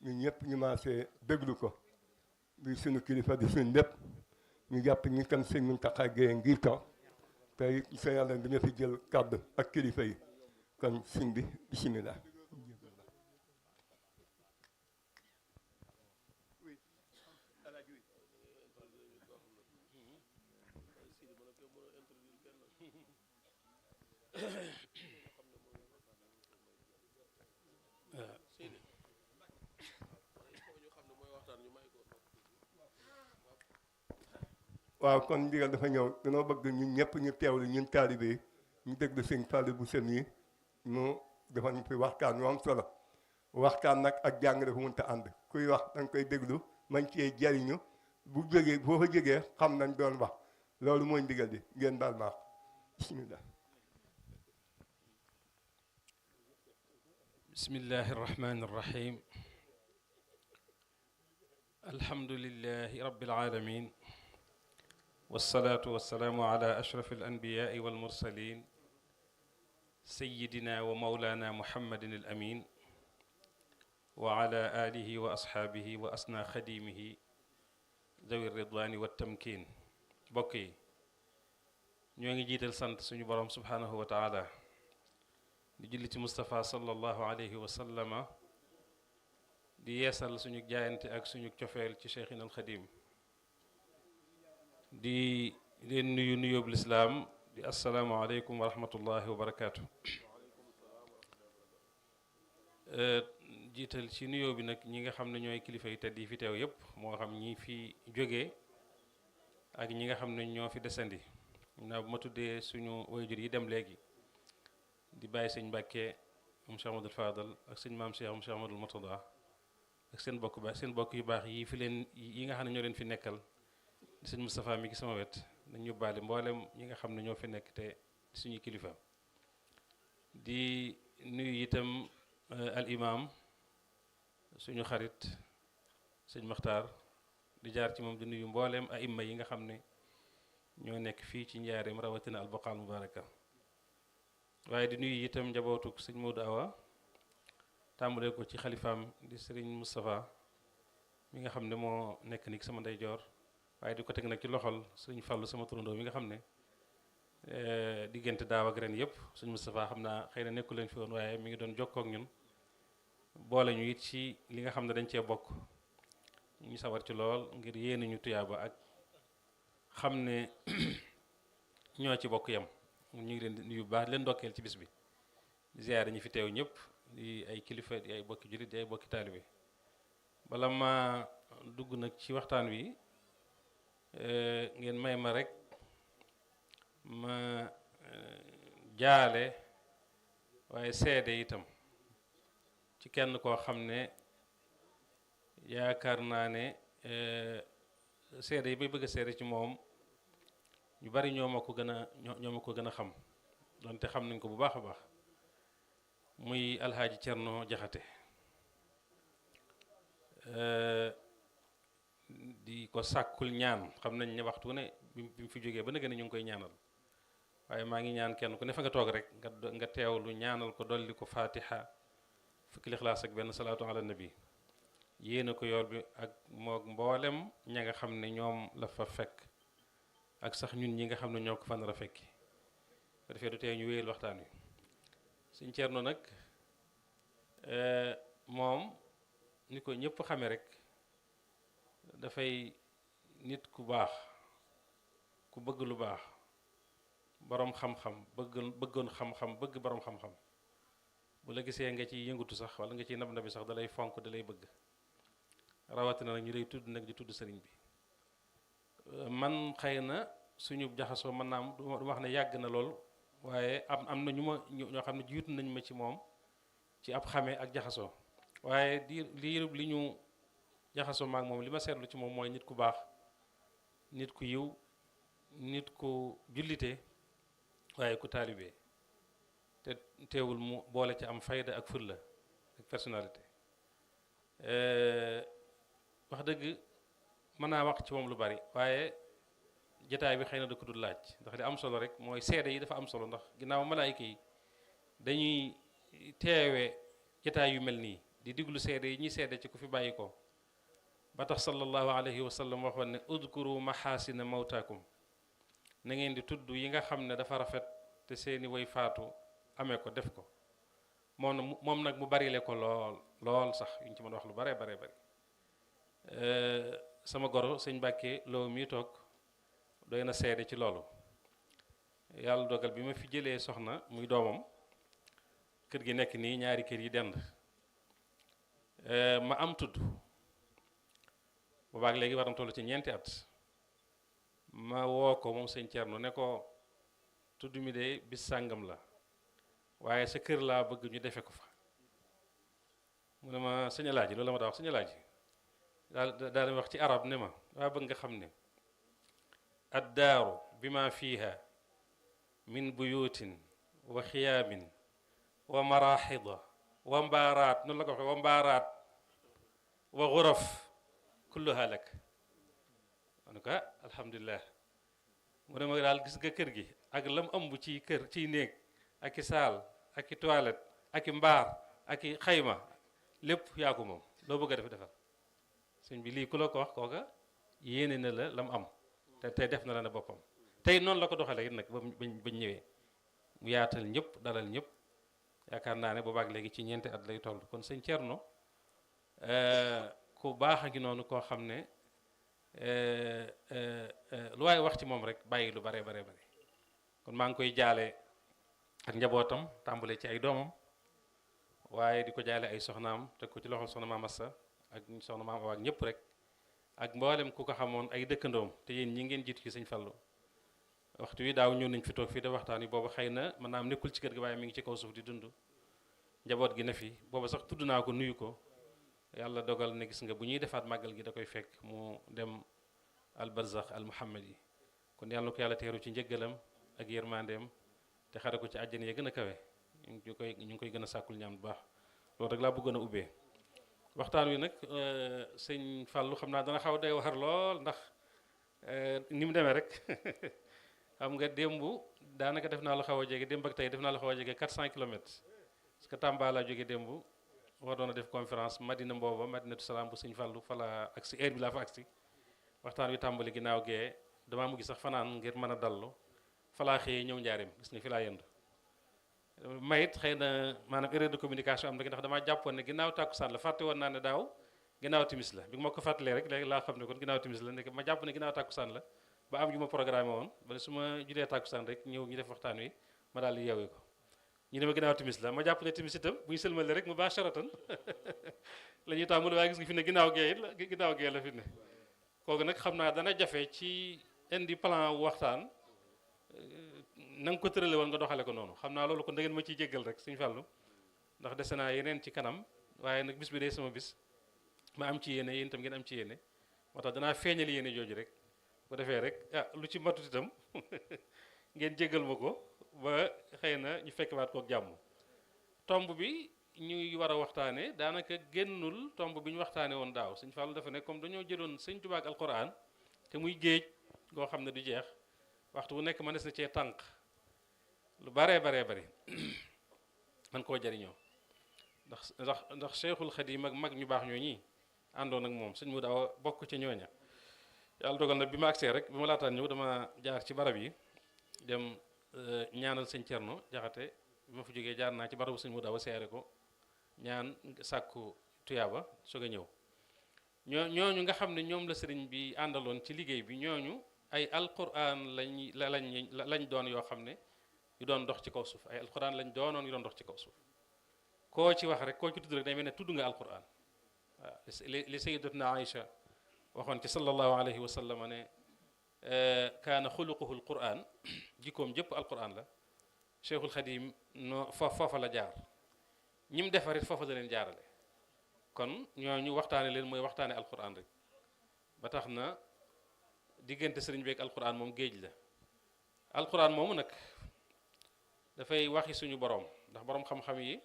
ñun ñëpp ñu maasee déglu ko di suñu kilifa di suñu lépp ñu jàpp ñi tam sëñ Mountakha Gueye ngir ko tey sa yàlla dina fi jël kàddu ak kilifa yi kon sëñ bi bisimilah. waaw kon ndigal dafa ñëw danoo bëgg ñun ñëpp ñu teewlu ñun taalibe yi ñu déglu sëñ Fallou bu sën yi mu defal ñu fi waxtaan yu am solo waxtaan nag ak jàng dafa mënta ànd kuy wax da nga koy déglu man cee jariñu bu jógee boo fa jógee xam nañ doon wax loolu mooy ndigal di ngeen baal maax bismillah. bismillahi irrahmani irrahim alhamdulilahi rabbil alamin wasalaatu wasalaamu ala ashraf alanbiyaai walmursalin sayidina wa maulana muhammadin al amin wa ala alihi wa asxaabihi wa asna xadimihi zawi ridwani wa tamkin bokk yi ñoo ngi jiital sant suñu borom subhanahu wa taala di julli ci Moustapha sallallahu alayhi wa sallama di yeesal suñu jaayante ak suñu cofeel ci Cheikhina al Xadim di leen nuyu nuyóobu lislaam di assalaamu aleykum wa rahmatullahi wa barakaatu. jiital ci nuyoo bi nag ñi nga xam ne ñooy kilifa yu tedd yi fi teew yépp moo xam ñi fi jógee ak ñi nga xam ne ñoo fi desandi naa bu ma tuddee suñu wayjur yi dem léegi di bàyyi sëñ Mbàkke moom Cheikh Amadou Fadal ak sëñ maam Cheikh moom Cheikh Amadou Murtada ak seen bokk yu baax yi fi leen yi nga xam ne ñoo leen fi nekkal di sëñ Moustapha mi ngi sama wet nañ ñu baale mboolem ñi nga xam ne ñoo fi nekk te suñu kilifa di nuyu itam al imam suñu xarit sëñ Maxtaar di jaar ci moom di nuyu mbooleem aimma yi nga xam ne ñoo nekk fii ci njaareem rawatina al baqaal mubaraka waaye di nuyu itam njabootuk sëñ Modou Awa tàmbalee ko ci xalifaam di sëriñ Moustapha mi nga xam ne moo nekk ni sama ndeyjoor waaye di ko teg nag ci loxol sëñ Fallou sama turandoo mi nga xam ne diggante daaw ak ren yëpp sëñ Moustapha xam naa xëy na nekku leen fi woon waaye mi ngi doon jokkoo ak ñun boole ñu it ci li nga xam ne dañ cee bokk ñu sawar ci lool ngir yéene ñu tuyaaba ak xam ne ñoo ci bokk yam ñu ngi leen di nuyu bu baax leen ndokkeel ci bis bi di ziyaare ñi fi teew ñëpp di ay kilifa di ay bokki jullit di ay bokki taalibe bala ma dugg nag ci waxtaan wi ngeen may ma rek ma jaale waaye seede itam ci kenn koo xam ne yaakaar naa ne seede yi may bëgg a seede ci moom ñu bari ñoo ma ko gën a xam donte xam nañ ko bu baax a baax muy alxaaji Cerno Jaxate di ko sàkkul ñaan xam nañ ne waxtu ne bi mu fi jógee ba nga ne ñu ngi koy ñaanal waaye maa ngi ñaan kenn ku ne fa nga toog rek nga teewlu ñaanal ko dolli ko fatiha fukki lixlaas ak benn salaatu ala nabi yéena ko yool bi ak moog mboolem ña nga xam ne ñoom la fa fekk ak sax ñun ñi nga xam ne ñoo ko fa nar a fekki ko defee du tee ñu wéyal waxtaan wi Sëñ Cerno nag moom ni ko ñëpp xame rek dafay nit ku baax ku bëgg lu baax boroom xam-xam bëggoon xam-xam bëgg boroom xam-xam bu la gisee nga ci yëngutu sax wala nga ciy nab nabi sax dalay fonk dalay bëgg rawatina nag ñu lay tudd nag di tudd sëriñ bi man xëy na suñu jaxasoo mën naa am du wax ne yàgg na lool waaye am na ñoo xam ne jiitu nañ ma ci moom ci ab xame ak jaxasoo waaye li ñu jaxasoo maak moom li ma seetlu ci moom mooy nit ku baax nit ku yiw nit ku jullite waaye ku taalibe te teewul mu boole ci am fayda ak fulla ak personnalité wax dëgg mën naa wax ci moom lu bari waaye jataay bi xëy na da ko dul laaj ndax li am solo rek mooy seede yi dafa am solo ndax ginnaaw malaayika yi dañuy teewe jataay yu mel nii di diglu seede yi ñuy seede ci ku fi bàyyi ko ba tax sallallahu alayhi wa sallam waxoon ne udkuru maxaasina mawtaakum na ngeen di tudd yi nga xam ne dafa rafet te seeni way faatu amee ko def ko moom nag mu bari le ko lool sax yu ñu ci mën a wax lu bare bari sama goro sëñ Mbàkke Lo mii toog doy na seede ci loolu yàlla dogal bi ma fi jëlee soxna muy doomam kër gi nekk nii ñaari kër yi dend ma am tudd boobaak léegi war na toll ci ñeenti at ma woo ko moom sëñ Thierno ne ko tudd mi de bis sàngam la waaye sa kër laa bëgg ñu defe ko fa mu ne ma sëñ Alaaji loolu la ma daa wax sëñ Alaaji daal wax ci arab ne ma waa bëgg nga xam ne addaaru bi ma fiiha min buyutin wa xiyaamin wa maraxida wa mbaaraat noonu la ko waxee wa mbaaraat wa xuraf kulluha lak en tout cas alhamdulilah mu ne ma daal gis nga kër gi ak lam ëmb ci kër ciy néeg ak i saal ak i toilette ak i mbaar ak i xayma lépp yaa ko moom loo bëgg a def defal sëñ bi lii ku la ko wax kooka yéene na la lam am te tey def na la ne boppam tey noonu la ko doxalee it nag bañ ñëwee mu yaatal ñëpp dalal ñëpp yaakaar naa ne boobaak léegi ci ñeenti at lay toll kon sëñ Thierno ku baax a ngi noonu koo xam ne lu waaye wax ci moom rek bàyyi lu bare kon maa ngi koy jaale ak njabootam tàmbale ci ay doomam waaye di ko jaale ay soxnaam teg ko ci loxol soxna Maam Assa ak soxna Maam Awa ak ñëpp rek ak mboolem ku ko xamoon ay dëkkandoom te yéen ñi ngeen jiitu ci sëñ Fallu waxtu wi daaw ñëw nañ fi toog fii de waxtaan yi booba xëy na mën naa am nekkul ci kër gi waaye mi ngi ci kaw suuf di dund njaboot gi ne fi booba sax tudd naa ko nuyu ko yàlla dogal ne gis nga bu ñuy defaat màggal gi da koy fekk mu dem al barzax al muhammad yi kon yàlla na ko yàlla teeru ci njëggalam ak yërmandeem te xare ko ci àjjana ya gën a kawe ñu ngi koy gën a sàkkul ñaan bu baax loolu rek laa bëggoon a ubbee waxtaan wi nag sëñ Fallou xam naa dana xaw day war lool ndax ni mu demee rek xam nga démb daanaka def naa lu xaw a jege démb ak tey def naa lu xaw a jege 400 kilomètres parce que Tamba laa jóge démb war doon a def conférence Madina Mbooba Madinatu Salaam bu sëñ Fallou fa la agsi heure bi laa fa agsi waxtaan wi tàmbali ginnaaw gee damaa mujj sax fanaan ngir mën a dallu fa laa xëyee ñëw njaareem gis nga fi laa yendu mayit xëy na maanaam erreur de communication am na ndax damaa jàppoon ne ginnaaw tàkkusaan la fàtte woon naa ne daaw ginnaaw timis la bi ma ko fàttalee rek léegi laa xam ne kon ginnaaw timis la nekk ma jàpp ne ginnaaw tàkkusaan la ba am yu ma programmé woon ba su ma julee tàkkusaan rek ñëw ñu def waxtaan wi ma daal di yeewee ko ñu ne ma ginnaaw timis la ma jàpp ne timis itam bu ñu sëlmale rek mu baasharatan la ñuy tàmbali waaye gis nga fi ne ginnaaw gee la fi ne kooku nag xam naa dana jafe ci indi plan waxtaan na nga ko tërale woon nga doxale ko noonu xam naa loolu kon da ngeen ma ciy jéggal rek sëñ Fallu ndax dese naa yeneen ci kanam waaye nag bis bi day sama bis ma am ci yéene yéen itam ngeen am ci yéene moo tax danaa feeñal yéene jooju rek bu defee rek lu ci matut itam ngeen jéggal ma ko ba xëy na ñu fekk waat kook jàmm tomb bi ñuy war a waxtaane daanaka génnul tomb bi ñu waxtaane woon daaw sëñ Fallu dafa ne comme dañoo jëloon sëñ Tuubaa ak alquran te muy géej goo xam ne du jeex waxtu bu nekk ma des na cee tànk lu baree bari man koo jariñoo ndax Cheikhul Khadim ak mag ñu baax ñoo ñi àndoon ak moom sëñ mu daaw bokk ci ñooña yàlla dogal na bi ma agsee rek bi ma laataan ñëw dama jaar ci barab yi dem ñaanal sëñ Cerno Jaxate bi ma fa jógee jaar naa ci barabu sëñ mu daaw seere ko ñaan sàkku tuyaaba soog a ñëw ñooñu nga xam ne ñoom la sëriñ bi àndaloon ci liggéey bi ñooñu ay alquran lañ doon yoo xam ne yu doon dox ci kaw suuf ay alquran lañ doonoon yu doon dox ci kaw suuf koo ci wax rek koo ci tudd rek day mel ne tudd nga alquran waaw li sayyidatuna Aïcha waxoon ci sallallahu alayhi wa sallam ne kaana xuluquhu alquran jikkoom jëpp alquran la Cheikhul Khadim foofa la jaar ñim defarit foofa la leen jaarale kon ñooñu waxtaane leen mooy waxtaane alquran rek ba tax na diggante sëriñ bi ak alquran moom géej la alquran moomu nag dafay waxi suñu borom ndax borom xam-xam yi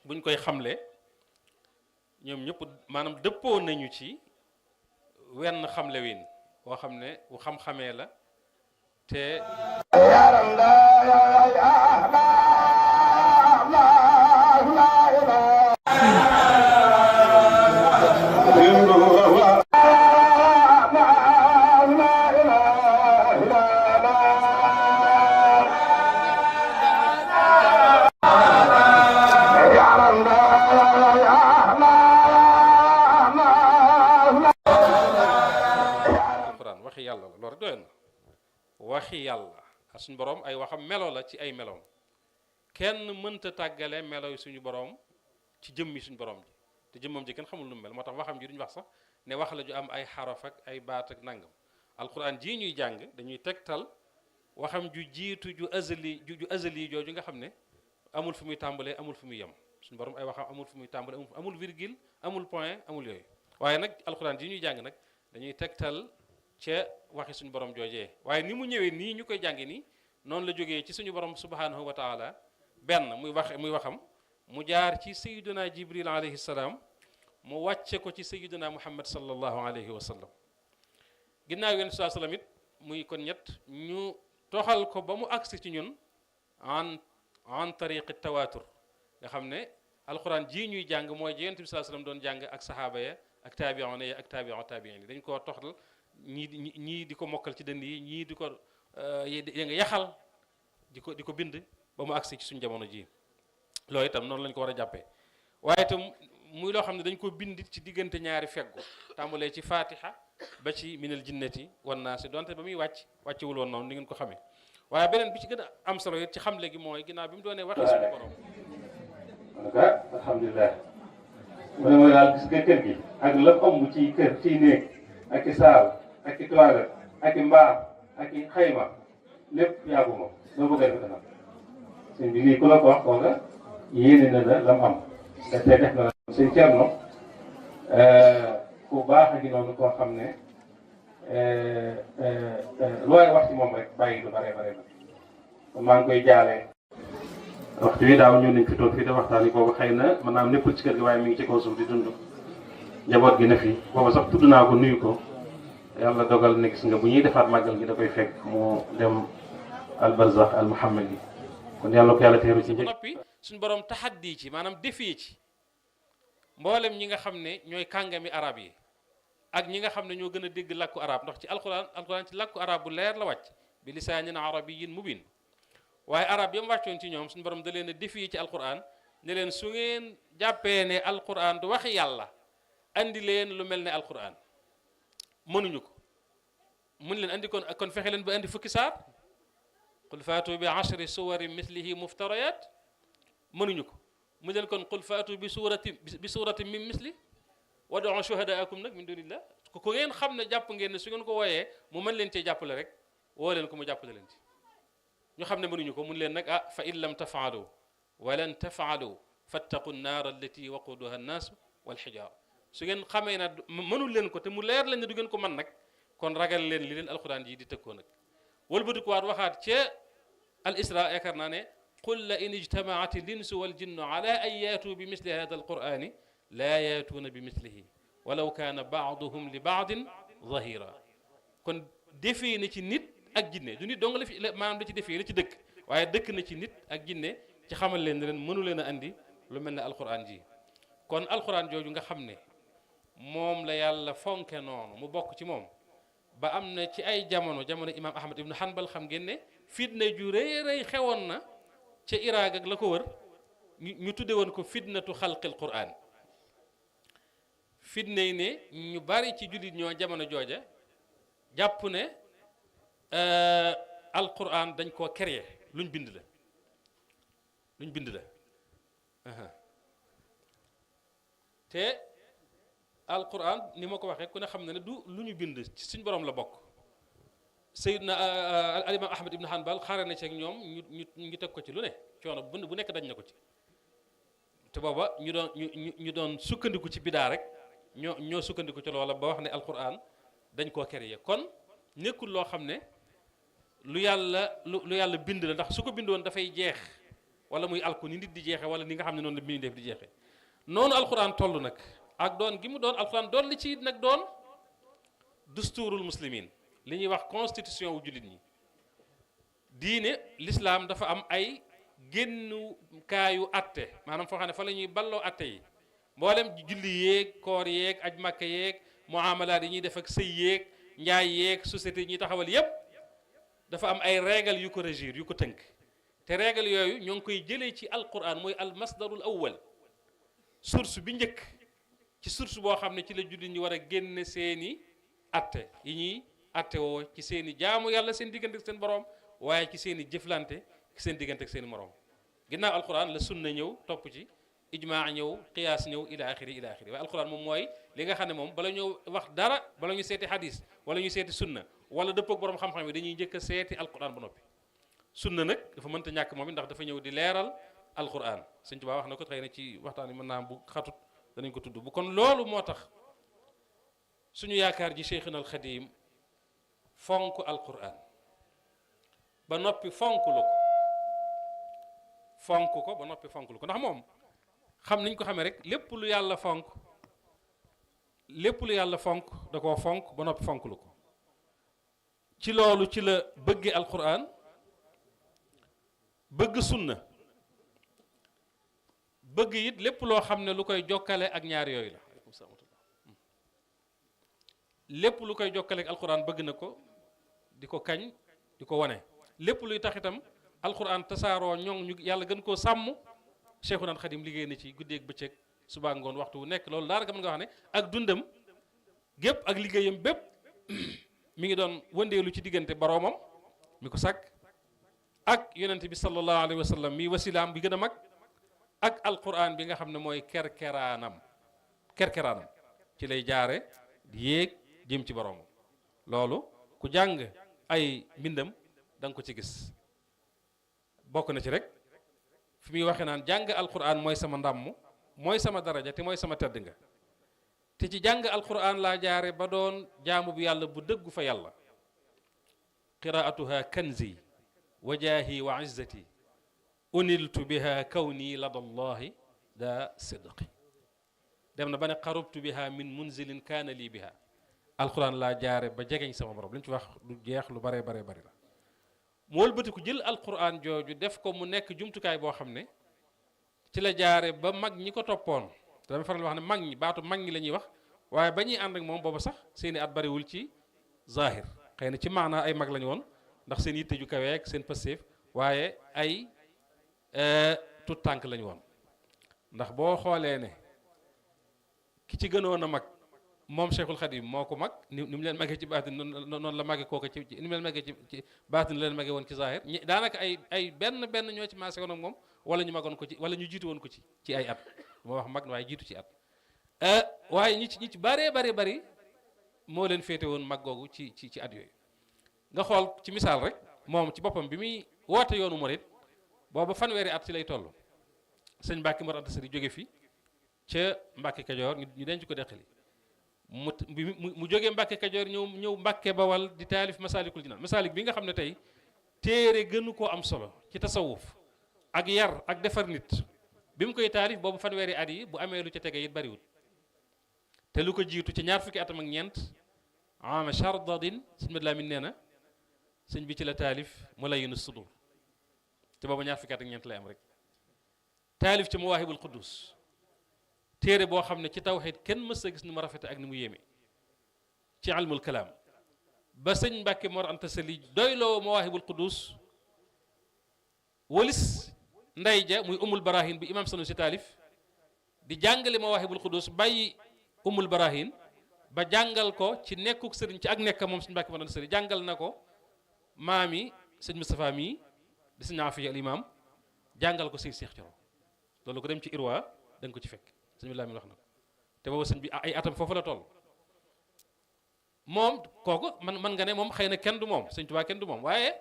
buñ koy xamle ñoom ñëpp maanaam dëppoo nañu ci wenn xamle win boo xam ne bu xam-xamee la te yaram la waxi yàlla suñu borom ay waxam melo la ci ay meloom kenn mënta tàggale melo yi suñu borom ci jëmmi suñu borom ji te jëmmam ji kenn xamul nu mu mel moo tax waxam ji duñu wax sax ne wax la ju am ay xaraf ak ay baat ak nangam alquran jii ñuy jàng dañuy tegtal waxam ju jiitu ju azali jooju nga xam ne amul fu muy tàmbalee amul fu muy yem suñu borom ay waxam amul fu muy tàmbalee amul virgule amul point amul yooyu waaye nag alquran jii ñuy jàng nag dañuy tegtal ca waxi suñu borom joojee waaye ni mu ñëwee nii ñu koy jàngi nii noonu la jógee ci suñu borom subhanahu wa taala benn muy waxam mu jaar ci sayyiduna jibril alayhi salaam mu wàcce ko ci sayyiduna muhammad sallallahu alayhi wa sallam ginnaaw yonent saa sallam it muy kon ñett ñu toxal ko ba mu agsi ci ñun an tariqi tawatur nga xam ne alquran jii ñuy jàng mooy ji yonent bi saa sallam doon jàng ak sahaaba ya ak taabi'oona ya ak taabi'in yi dañ koo toxal ñii di ko mokkal ci dënd yi ñii di ko nga yaxal di ko bind ba mu agsi ci suñu jamono ji loolu itam noonu lañ ko war a jàppee waaye itam muy loo xam ne dañ ko bind ci diggante ñaari feggu tàmbalee ci fatiha ba ci minal jinnati wan naasi donte ba muy wàccewul woon noonu ni ngeen ko xamee waaye beneen bi ci gën a am solo it ci xamle gi mooy ginnaaw bi mu doonee waxee suñu borom kon ka alhamdulilah mu ne mooy daal gis nga kër gi ak la ëmb ci kër ci néeg ak i saal ak i toilette ak i mbaar ak i xayma lépp yaa ko moom loo bëgg a def defal sëñ bi lii ku la ko wax nga yéene na la lam am te tey def na la sëñ Thierno ku baax a ngi noonu koo xam ne looy wax ci moom rek bàyyi lu bare bare kon maa ngi koy jaale waxtu wi daaw ñëw nañ fi toog fii de waxtaan yi boobu xëy na mën naa am nekkul ci kër gi waaye mi ngi ci kaw suuf di dund njaboot gi ne fi boobu sax tudd naa ko nuyu ko yàlla dogal ne gis nga bu ñuy defaat màggal gi da koy fekk mu dem albarzax al muhammad yi kon yàlla ko yàlla teeru ci njëkk noppi suñu borom taxaddi ci maanaam défi ci mboolem ñi nga xam ne ñooy kàngami arab yi ak ñi nga xam ne ñoo gën a dégg làkku arab ndax ci alquran ci làkku arab bu leer la wàcc bi lisaanin arabiyyin mubin waaye arab yam wàccoon ci ñoom suñu borom da leen a défi ci alquran ne leen su ngeen jàppee ne alquran du waxi yàlla andi leen lu mel ne alquran mënuñu ko mun leen andi kon fexe leen ba andi fukki saar qul faatu bi ashri suwari mislihi muftarayat mënuñu ko mu leen kon qul faatu bi surati min misli wad'u shuhadaakum nag min dunillah ko ngeen xam ne jàpp ngeen ne su ngeen ko wooyee mu mën leen cee jàppale rek woo leen ko mu jàppale leen ci ñu xam ne mënuñu ko mun leen nag fa in lam tafaalu walan tafaalu fattaqu nnaar allati waquduha annaasu walxijaara su ngeen xamee na mënul leen ko te mu leer leen ne du ngeen ko mën nag kon ragal leen li leen alquran ji di tëkkoo nag wëlbatikuwaat waxaat ca al isra yaakaar naa ne qul la in ijtamaat linsu wal jinnu ala an yaatu bi misli hada alqurani laa yaatuuna bi mislihi walaw kaana baaduhum li baadin zahira kon defee na ci nit ak jinne du nit dong la fi maanaam da ci defee la ci dëkk waaye dëkk na ci nit ak jinne ci xamal leen ne leen mënu leen a andi lu mel ne alquran ji kon alquran jooju nga xam ne moom la yàlla fonke noonu mu bokk ci moom ba am na ci ay jamono imam ahmad ibnu hanbal xam ngeen ne fitna ju rëy rëy xewoon na ca Irak ak la ko wër ñu tudde woon ko fitnatu xalqil quran fitna yi ne ñu bari ci jullit ñoo jamono jooja jàpp ne alquran dañ koo créer luñ bind la te alquran ni ma ko waxee ku ne xam ne du lu ñu bind ci suñ borom la bokk Seydina al imam ahmad ibn hanbal xaare na ci ak ñoom ñu teg ko ci lu ne coono bu nekk dañ na ko ci te booba ñu doon sukkandiku ci bidaa rek ñoo sukkandiku ci loola ba wax ne alquran dañ koo créer kon nekkul loo xam ne lu yàlla bind la ndax su ko bindoon dafay jeex wala muy alku ni nit di jeexe wala ni nga xam ne noonu la bi def di jeexe noonu alquran toll nag ak doon gi mu doon alquran doon li ci nag doon dusturul muslimin li ñuy wax constitution wu jullit ñi diine l'islam dafa am ay génnukaayu atte maanaam foo xam ne fa la ñuy balloo atte yi mboolem julli yeeg koor yeeg aj makka yeeg muamalaat yi ñuy def ak sëy yeeg njaay yeeg société yi ñuy taxawal yépp dafa am ay règle yu ko régir yu ko tënk te règle yooyu ñoo ngi koy jëlee ci alquran mooy al masdarul awwal source bi njëkk ci source boo xam ne ci la jullit ñi war a génne seeni atte yi ñuy attewoo ci seen i jaamu yàlla seen diggante ak seen borom waaye ci seen i jëflante seen diggante ak seen i morom ginnaaw alquran la sunna ñëw topp ci ijmaa ñëw qiyaas ñëw ila axiri waaye alquran moom mooy li nga xam ne moom bala ñoo wax dara bala ñu seeti hadis wala ñu seeti sunna wala dëppoo ak borom xam-xam yi dañuy njëkk a seeti alquran ba noppi sunna nag dafa mënta ñàkk moom it ndax dafa ñëw di leeral alquran Sëñ Tuubaa wax na ko xëy na ci waxtaan yi mën naa am bu xatut danañ ko tudd bu kon loolu moo tax suñu yaakaar ji Cheikhuna al Xadim fonk alquran ba noppi fonk lu ko ba noppi fonk lu ko ndax moom xam niñ ko xamee rek lépp lu yàlla fonk da koo fonk ba noppi fonk lu ko ci loolu ci la bëgge alquran bëgg sunna bëgg it lépp loo xam ne lu koy jokkale ak ñaar yooyu la lépp lu koy jokkale ak alquran bëgg na ko di ko kañ di ko wane lépp luy tax itam alquran tasaaroo ñoŋ ñu yàlla gën koo sàmm Cheikhuna Xadim liggéey na ci guddeeg bëccëg suba ngoon waxtu wu nekk loolu daanaka mën nga wax ne ak dundam gépp ak liggéeyam bépp mi ngi doon wëndeelu ci diggante boroomam mi ko sàkk ak yonent bi sallallahu alayhi wa sallam mi wasilaam bi gën a mag ak alquran bi nga xam ne mooy kerkeraanam ci lay jaare di yéeg jëm ci boroomam loolu ku jàng ay mbindam da nga ko ci gis bokk na ci rek fi muy waxee naan jàng alquran mooy sama ndàmm mooy sama daraja te mooy sama tedd nga te ci jàng alquran laa jaare ba doon jaamu bi yàlla bu dëggu fa yàlla qiraatuha kanzi wa jaahi wa izzati uniltu biha kawni ladallahi da sidqi dem na ba ne qarubtu biha min munzilin kaana lii biha alquran laa jaare ba jegeñ sama borom li ñu ci wax du jeex lu bare la mu wëlbatiku jël alquran jooju def ko mu nekk jumtukaay boo xam ne ci la jaare ba mag ñi ko toppoon te dama faral wax ne mag ñi baatu mag ñi la ñuy wax waaye ba ñuy ànd ak moom booba sax seeni at bariwul ci zahir xëy na ci maanaa ay mag lañu woon ndax seen yitte ju kaweek seen passeef waaye ay tut tànk lañu woon ndax boo xoolee ne ki ci gënoon a mag moom Cheikhul Khadim moo ko mag ni mu leen magee ci baatin noonu la magee kooku ci ni mu leen magee ci baatin la leen magee woon ci zahir daanaka ay benn ñoo ci maase woon ak moom wala ñu magoon ko ci wala ñu jiitu woon ko ci ay at moo wax mag waaye jiitu ci at waaye ñi ci bari moo leen féete woon mag googu ci at yooyu nga xool ci misaal rek moom ci boppam bi muy woote yoonu murit booba fanweeri at ci lay toll sëñ Mbàkke Mor Anta Sali jóge fi ca Mbàkke Kajoor ñu denc ko deqali mu jógee Mbàkke Kajoor ñëw Mbàkke Bawal di taalif Masaalikul Jinaan masaalik bi nga xam ne tey téere gënu koo am solo ci tasawuf ak yar ak defar nit bi mu koy taalif boobu fanweeri at yi bu amee lu ca tege it bariwul te lu ko jiitu ci ñaar fukki atam ak ñeent ama chardadin sëñ Mad Lamin nee na sëñ bi ci la taalif Mulayyinu Sudur te boobu ñaar fukki at ak ñeent lay am rek taalif ci Mawaahibul Quddus téere boo xam ne ci tawxiid kenn mës a gis ni mu rafete ak ni mu yéeme ci ilmul kalaam ba sëñ Mbàkke Mor Anta Sali doyloo Mawaahibul Quddus walis nday ja muy umul barahin bi imam Sanusi taalif di jàngale Mawaahibul Quddus bàyyi umul barahin ba jàngal ko ci nekkuk sëriñ ci ak nekk moom sëñ Mbàkke Mor Anta Sali jàngal na ko maami sëñ Moustapha mii di sëñ Afiya al imam jàngal ko sëñ Cheikh Thioro loolu ko dem ci Irwa da nga ko ci fekk sëñ Lamin wax na ko te boobu sëñ bi ay atam foofu la toll moom kooku man nga ne moom xëy na kenn du moom sëñ Tuubaa kenn du moom waaye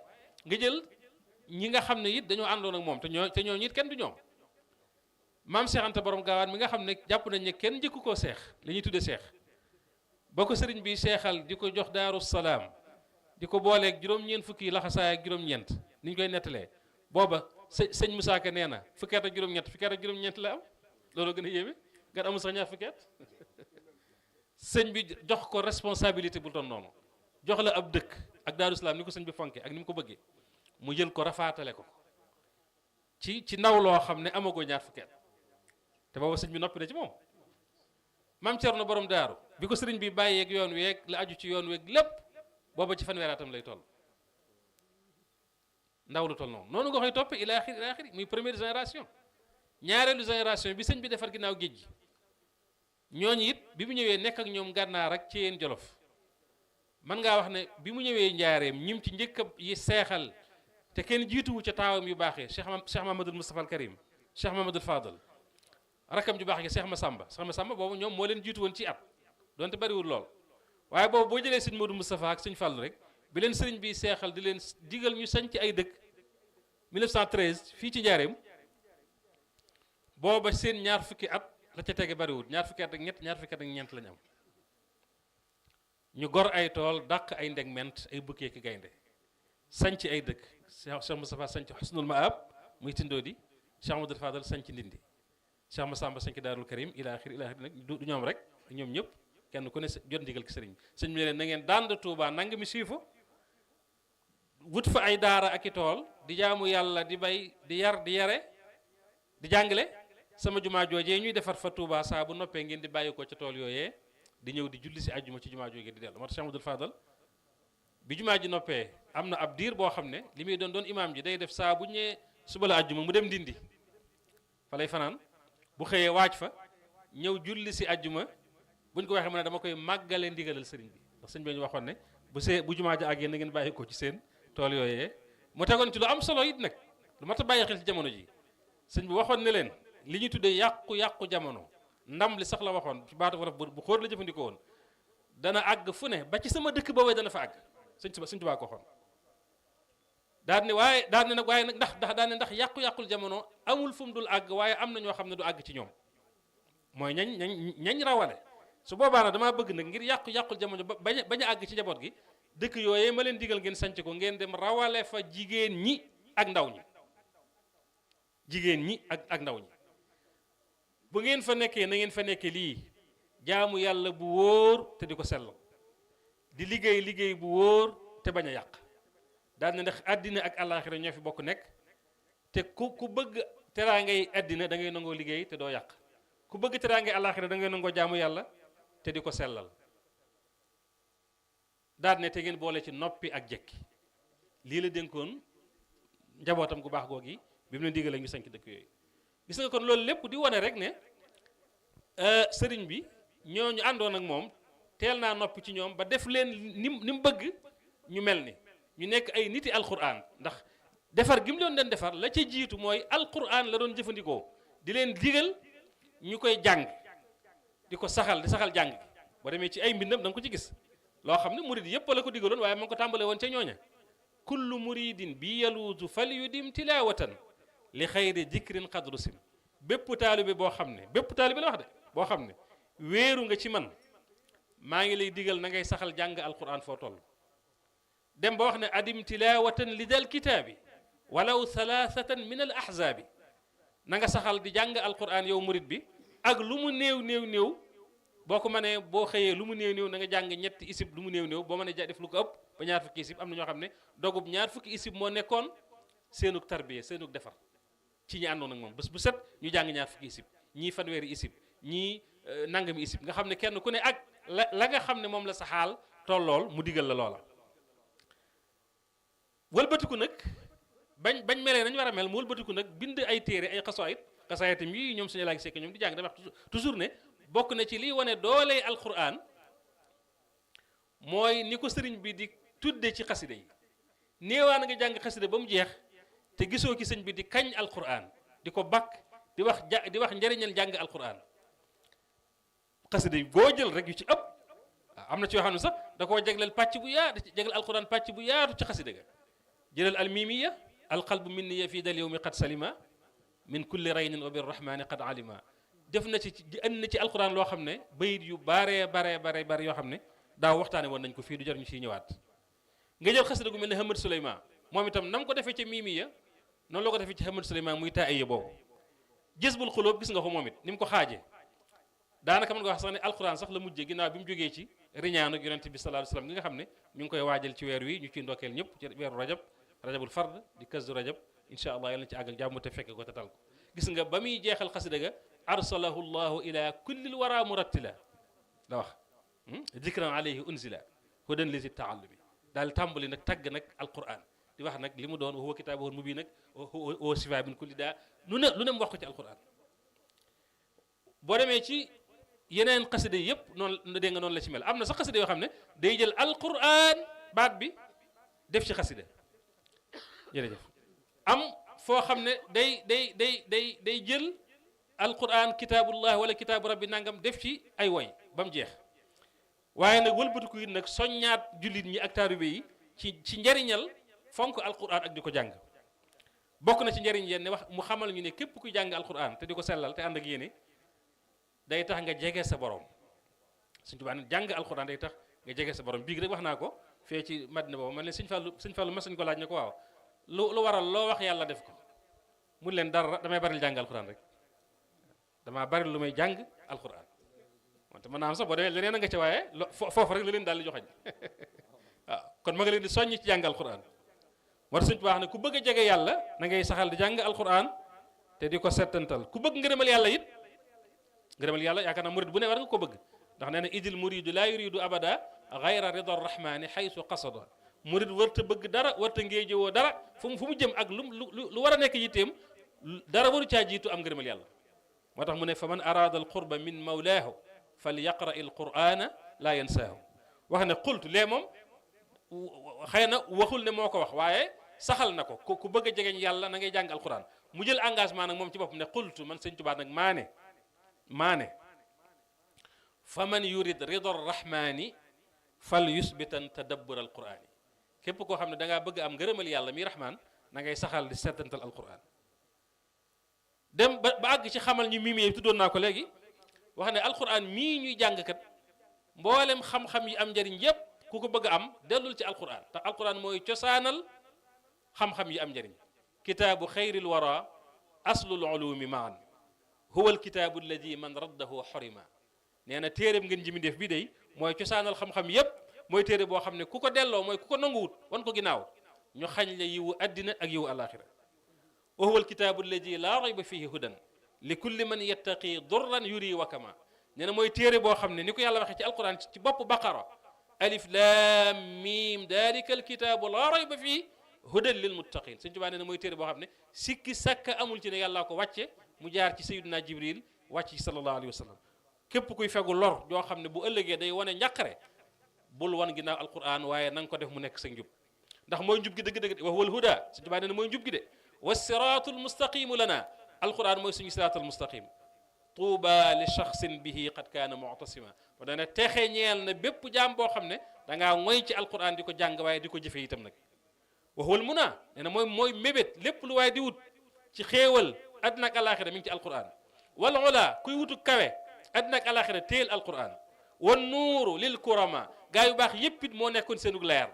nga jël ñi nga xam ne it dañoo àndoon ak moom te ñoo ñit kenn du ñoom maam Cheikh Anta borom gaawaan mi nga xam ne jàpp nañ ne kenn njëkku koo seex li ñuy tuddee seex ba ko sëriñ bi seexal di ko jox Daaru Salaam di ko booleeg juróom-ñeent fukki laxasaay ak juróom-ñeent ni ñu koy nettalee booba sëñ Musaa Ka nee na fukki at ak juróom-ñeent la am loolu gën a yéeme nga amul sax ñaar fukki at sëñ bi jox ko responsabilité bu toon noonu jox la ab dëkk ak Daaru Salaam ni ko sëñ bi fonke ak ni mu ko bëggee mu jël ko rafaatale ko ci ndaw loo xam ne amagoo ñaar fukki at te booba sëñ bi noppi na ci moom maam Cerno borom daaru bi ko sëriñ bi bàyyeeg yoon weeg la aju ci yoon weeg lépp booba ci fanweeraatam lay toll ndaw lu toll noonu nga koy toppe ila axiri muy première génération ñaareelu génération bi sëñ bi defar ginnaaw géej gi ñooñu it bi mu ñëwee nekk ak ñoom gànnaar ak ci yéen jolof man ngaa wax ne bi mu ñëwee njaareem ñim ci njëkk yi seexal te kenn jiituwu ca taawam yu baaxee Cheikh Mahamadul Moustapha al Karim Cheikh Mahamadul Fadal rakam ju baax gi Cheikh Massamba boobu ñoom moo leen jiitu woon ci at donte bariwul lool waaye boobu boo jëlee sëñ Modou Moustapha ak sëñ Fallou rek bi leen sëriñ bi seexal di leen digal ñu sañ ci ay dëkk 1913 fii ci njaareem booba seen ñaar fukki at la ca tege bariwul ñaar fukki at ak ñett ñaar fukki at ak ñeent lañu am ñu gor ay tool dàq ay ndegment ay bukkee ki gaynde sañc ay dëkk Cheikh Moustapha sañc Husnul Maab muy Tindodi Cheikh Amadou Fadal sañc Ndindi Cheikh Massamba sañc Daarul Karim ila axir nag du ñoom rek ñoom ñëpp kenn ku ne jot ndigal ki sëriñ sëñ bi ne leen na ngeen daan de Touba nanga mi siifu wut fa ay daara ak i tool di jaamu yàlla di bay di yar di yare di jàngale sama jumaa joojee ñuy defar fa Touba saa bu noppee ngeen di bàyyi ko ca tool yooyee di ñëw di julli si àjjuma ci jumaa joojee di dellu moo tax Cheikh Amadou Fadal bi jumaa ji noppee am na ab diir boo xam ne li muy doon imaam ji day def saa bu ñëwee suba la àjjuma mu dem Ndindi fa lay fanaan bu xëyee waaj fa ñëw julli si àjjuma buñ ko waxee mu ne dama koy màggale ndigalal sëriñ bi ndax sëñ bi ñu waxoon ne bu jumaa ji àggee na ngeen bàyyi ko ci seen tool yooyee mu tegoon ci lu am solo it nag lu mat a bàyyi xel ci jamono ji sëñ bi waxoon ne leen li ñuy tuddee yàqu-yàqu jamono ndam li sax la waxoon ci baatu wolof bu xóor la jëfandikoo woon dana àgg fu ne ba ci sama dëkk boobee dana fa àgg sëñ Tuubaa ko waxoon daal ne waaye nag ndax yàqu-yàqul jamono amul fu mu dul àgg waaye am na ñoo xam ne du àgg ci ñoom mooy ñañ rawale su boobaa nag damaa bëgg nag ngir yàqu-yàqul jamono bañ a àgg ci njaboot gi dëkk yooyee ma leen digal ngeen sanc ko ngeen dem rawale fa jigéen ñi ak ndaw ñi jigéen ñi ak ndaw ñi bu ngeen fa nekkee na ngeen fa nekkee lii jaamu yàlla bu wóor te di ko sellal di liggéey bu wóor te bañ a yàq daal ne ndax àddina ak àllaaxira ñoo fi bokk nekk te ku bëgg teraangay àddina da ngay nangoo liggéey te doo yàq ku bëgg teraangay àllaaxira da ngay nangoo jaamu yàlla te di ko sellal daal ne te ngeen boole ci noppi ak jekki lii la dénkoon njabootam gu baax googi bi mu leen digalee ñu sanc dëkk yooyu gis nga kon loolu lépp di wane rek ne sëriñ bi ñooñu àndoon ak moom teel naa noppi ci ñoom ba def leen ni mu bëgg ñu mel ni ñu nekk ay niti alquran ndax defar gi mu leen doon defar la ca jiitu mooy alquran la doon jëfandikoo di leen digal ñu koy jàng di ko saxal jàng gi boo demee ci ay mbindam da nga ko ci gis loo xam ne murid yëpp la ko digaloon waaye ma ngi ko tàmbalee woon ca ñooña kullu muridin bi yaluuzu fal yudim tilawatan li xayri dikrin qadru sim bépp taalibe boo xam ne bépp taalibe la wax de boo xam ne wéeru nga ci man maa ngi lay digal na ngay saxal jàng alquran foo toll dem ba wax ne adim tilawatan li dal kitaabi walaw thalathatan min al ahzaabi na nga saxal di jàng alquran yow murid bi ak lu mu néew boo ko mënee boo xëyee lu mu néew na nga jàng ñetti isib lu mu néew boo mënee def lu ko ëpp ba ñaar fukki isib am na ñoo xam ne dogub ñaar fukki isib moo nekkoon seenug tarbiya seenug defar ci ñi àndoon ak moom bés bu set ñu jàng ñaar fukki isib ñii fanweeri isib ñii nangami isib nga xam ne kenn ku ne ak la nga xam ne moom la sa xaal tollool mu digal la loola wëlbatiku nag bañ melee nañu war a mel mu wëlbatiku nag bind ay téere ay xasaayitam yi ñoom suñu laaj sekk ñoom di jàng dama wax toujours ne bokk na ci liy wane doolee alquran mooy ni ko sëriñ bi di tudde ci xasida yi néewaa na nga jàng xasida ba mu jeex te gisoo ki sëñ bi di kañ alquran di ko bakk di wax njëriñal jàng alquran xasida yi boo jël rek yu ci ëpp am na ci yoo xam ne sax da koo jagleel pàcc bu yaatu jagleel alquran pàcc bu yaatu ci xasida ga jëlal almimiya alqalbu minniya fii dal yowmi qad salima min kulli raynin wa birrahmani qad alima def na ci andi na ci alquran loo xam ne bayit yu bare yoo xam ne daaw waxtaane woon nañ ko fii du jar ñu ciy ñëwaat nga jël xasida gu mel ne Hamad Suleyman moom itam nam ko defee ca mimiya noonu la ko defee ci Hamad Suleyman muy taaya boobu Jazbul Xuloob gis nga ko moom it ni mu ko xaajee daanaka mën nga wax sax ne alquran sax la mujjee ginnaaw bi mu jógee ci riñaanu ak yonente bi sallallahu alayhi wasallam gi nga xam ne ñu ngi koy waajal ci weer wi ñu ciy ndokkeel ñëpp ci weeru rajabul fard di kazu rajab incha allah yàlla na ci àgg ak jàmm te fekke ko te tal ko gis nga ba muy jeexal xasida ga arsalahu llahu ila kullil wara murattila la wax dikran alayhi unzila hudan lizi taallumi daal tàmbali nag tagg nag alquran di wax nag li mu doon huwa kitaabun mubiin nag wa shifaa min kulli daa lu ne mu wax ko ci alquran boo demee ci yeneen xasida yëpp noonu dégg nga noonu la ci mel am na sax xasida yoo xam ne day jël alquran baat bi def ci xasida jërëjëf am foo xam ne day jël alquran kitaabullah wala kitaabu rabbi nangam def ci ay woy ba mu jeex waaye nag wëlbatiku it nag soññaat jullit ñi ak taalibe yi ci njariñal fonk alquran ak di ko jàng bokk na ci njariñ yéen ne wax mu xamal ñu ne képp kuy jàng alquran te di ko sellal te ànd ak yéene day tax nga jege sa borom Sëñ Tuubaa ne jàng alquran day tax nga jege sa borom bii rek wax naa ko fee ci Madina boobu man leen Sëñ Fallu mas nañ ko laaj ne ko waaw lu waral loo wax yàlla def ko mun leen dara damay bari jàng alquran rek damaa bari lu may jàng alquran wante mën naa am sax boo demee leneen a nga ca waaye foofu rek la leen daal di joxañ waaw kon ma nga leen di soññ ci jàng alquran moo tax Sëñ Tuubaa wax ne ku bëgg a jege yàlla na ngay saxal di jàng alquran te di ko settantal ku bëgg ngërëmal yàlla it ngërëmal yàlla yaakaar naa murid bu ne war nga ko bëgg ndax nee na idil muridu laa yuridu abada gayra rida rahmani xaysu qasada murid warta bëgg dara warta ngéejowoo dara fu mu jëm ak lu war a nekk yitteem dara waru caa jiitu am ngërëmal yàlla moo tax mu ne fa man arada al qurba min mawlaahu fal yaqra il qur'ana laa yansaahu wax ne qultu lee moom xëy na waxul ne moo ko wax waaye saxal na ko ku bëgg a jegeñ yàlla na ngay jàng alquran mu jël engagement nag moom ci boppam ne qultu man Sëñ Tuubaa nag maane fa man yurid rida rahmani fal yusbitan tadabbur alqurani képp koo xam ne da ngaa bëgg am ngërëmal yàlla mi rahman na ngay saxal di settantal alquran dem ba àgg ci xamal ñu mimi tuddoon naa ko léegi wax ne alquran mii ñuy jàngkat mboolem xam-xam yi am njëriñ yépp ku ko bëgg a am dellul ci alquran te alquran mooy cosaanal xam-xam yi am njëriñ kitaabu xayril wara aslul ulumi maan huwa alkitaabu alladi man raddahu xorima nee na téeréb ngeen ji mi def bi day mooy cosaanal xam-xam yépp mooy téere boo xam ne ku ko delloo mooy ku ko nanguwut wan ko ginnaaw ñu xañ la yiwu addina ak yiwu alaxira wa huwa alkitaabu alladi laa rayba fihi hudan li kulli man yattaqi durran yuri wa kama nee na mooy téere boo xam ne ni ko yàlla waxee ci alquran ci bopp baqara alif lam mim dalika alkitaabu laa rayba fihi hudan lil muttaqin Sëñ Tuubaa nee na mooy téere boo xam ne sikki sàkka amul ci ne yàllaa ko wàcce mu jaar ci sayyidina jibril wàcc ci sallallahu alayhi wa sallam képp kuy fegu lor joo xam ne bu ëllëgee day wane njàqare bul wan ginnaaw alquran waaye na nga ko def mu nekk sa njub ndax mooy njub gi dëgg-dëgg wa huwa alhuda Sëñ Tuubaa nee na mooy njub gi de wa siraatul mustaqimu lana alquran mooy suñu siraatul mustaqim tuuba li shaxsin bihi qad kaana mu'tasima ba dana texe ñeel na bépp jaam boo xam ne dangaa ngoy ci alquran di ko jàng waaye di ko jëfe itam nag wa huwa almuna nee na mooy mébét lépp lu waaye di wut ci xéewal àddina ak alaxira mi ngi ci alquran wal ula kuy wutu kawe àddina ak alaxira téel alquran wan nuuru lil kurama gaa yu baax yépp it moo nekkoon seenug leer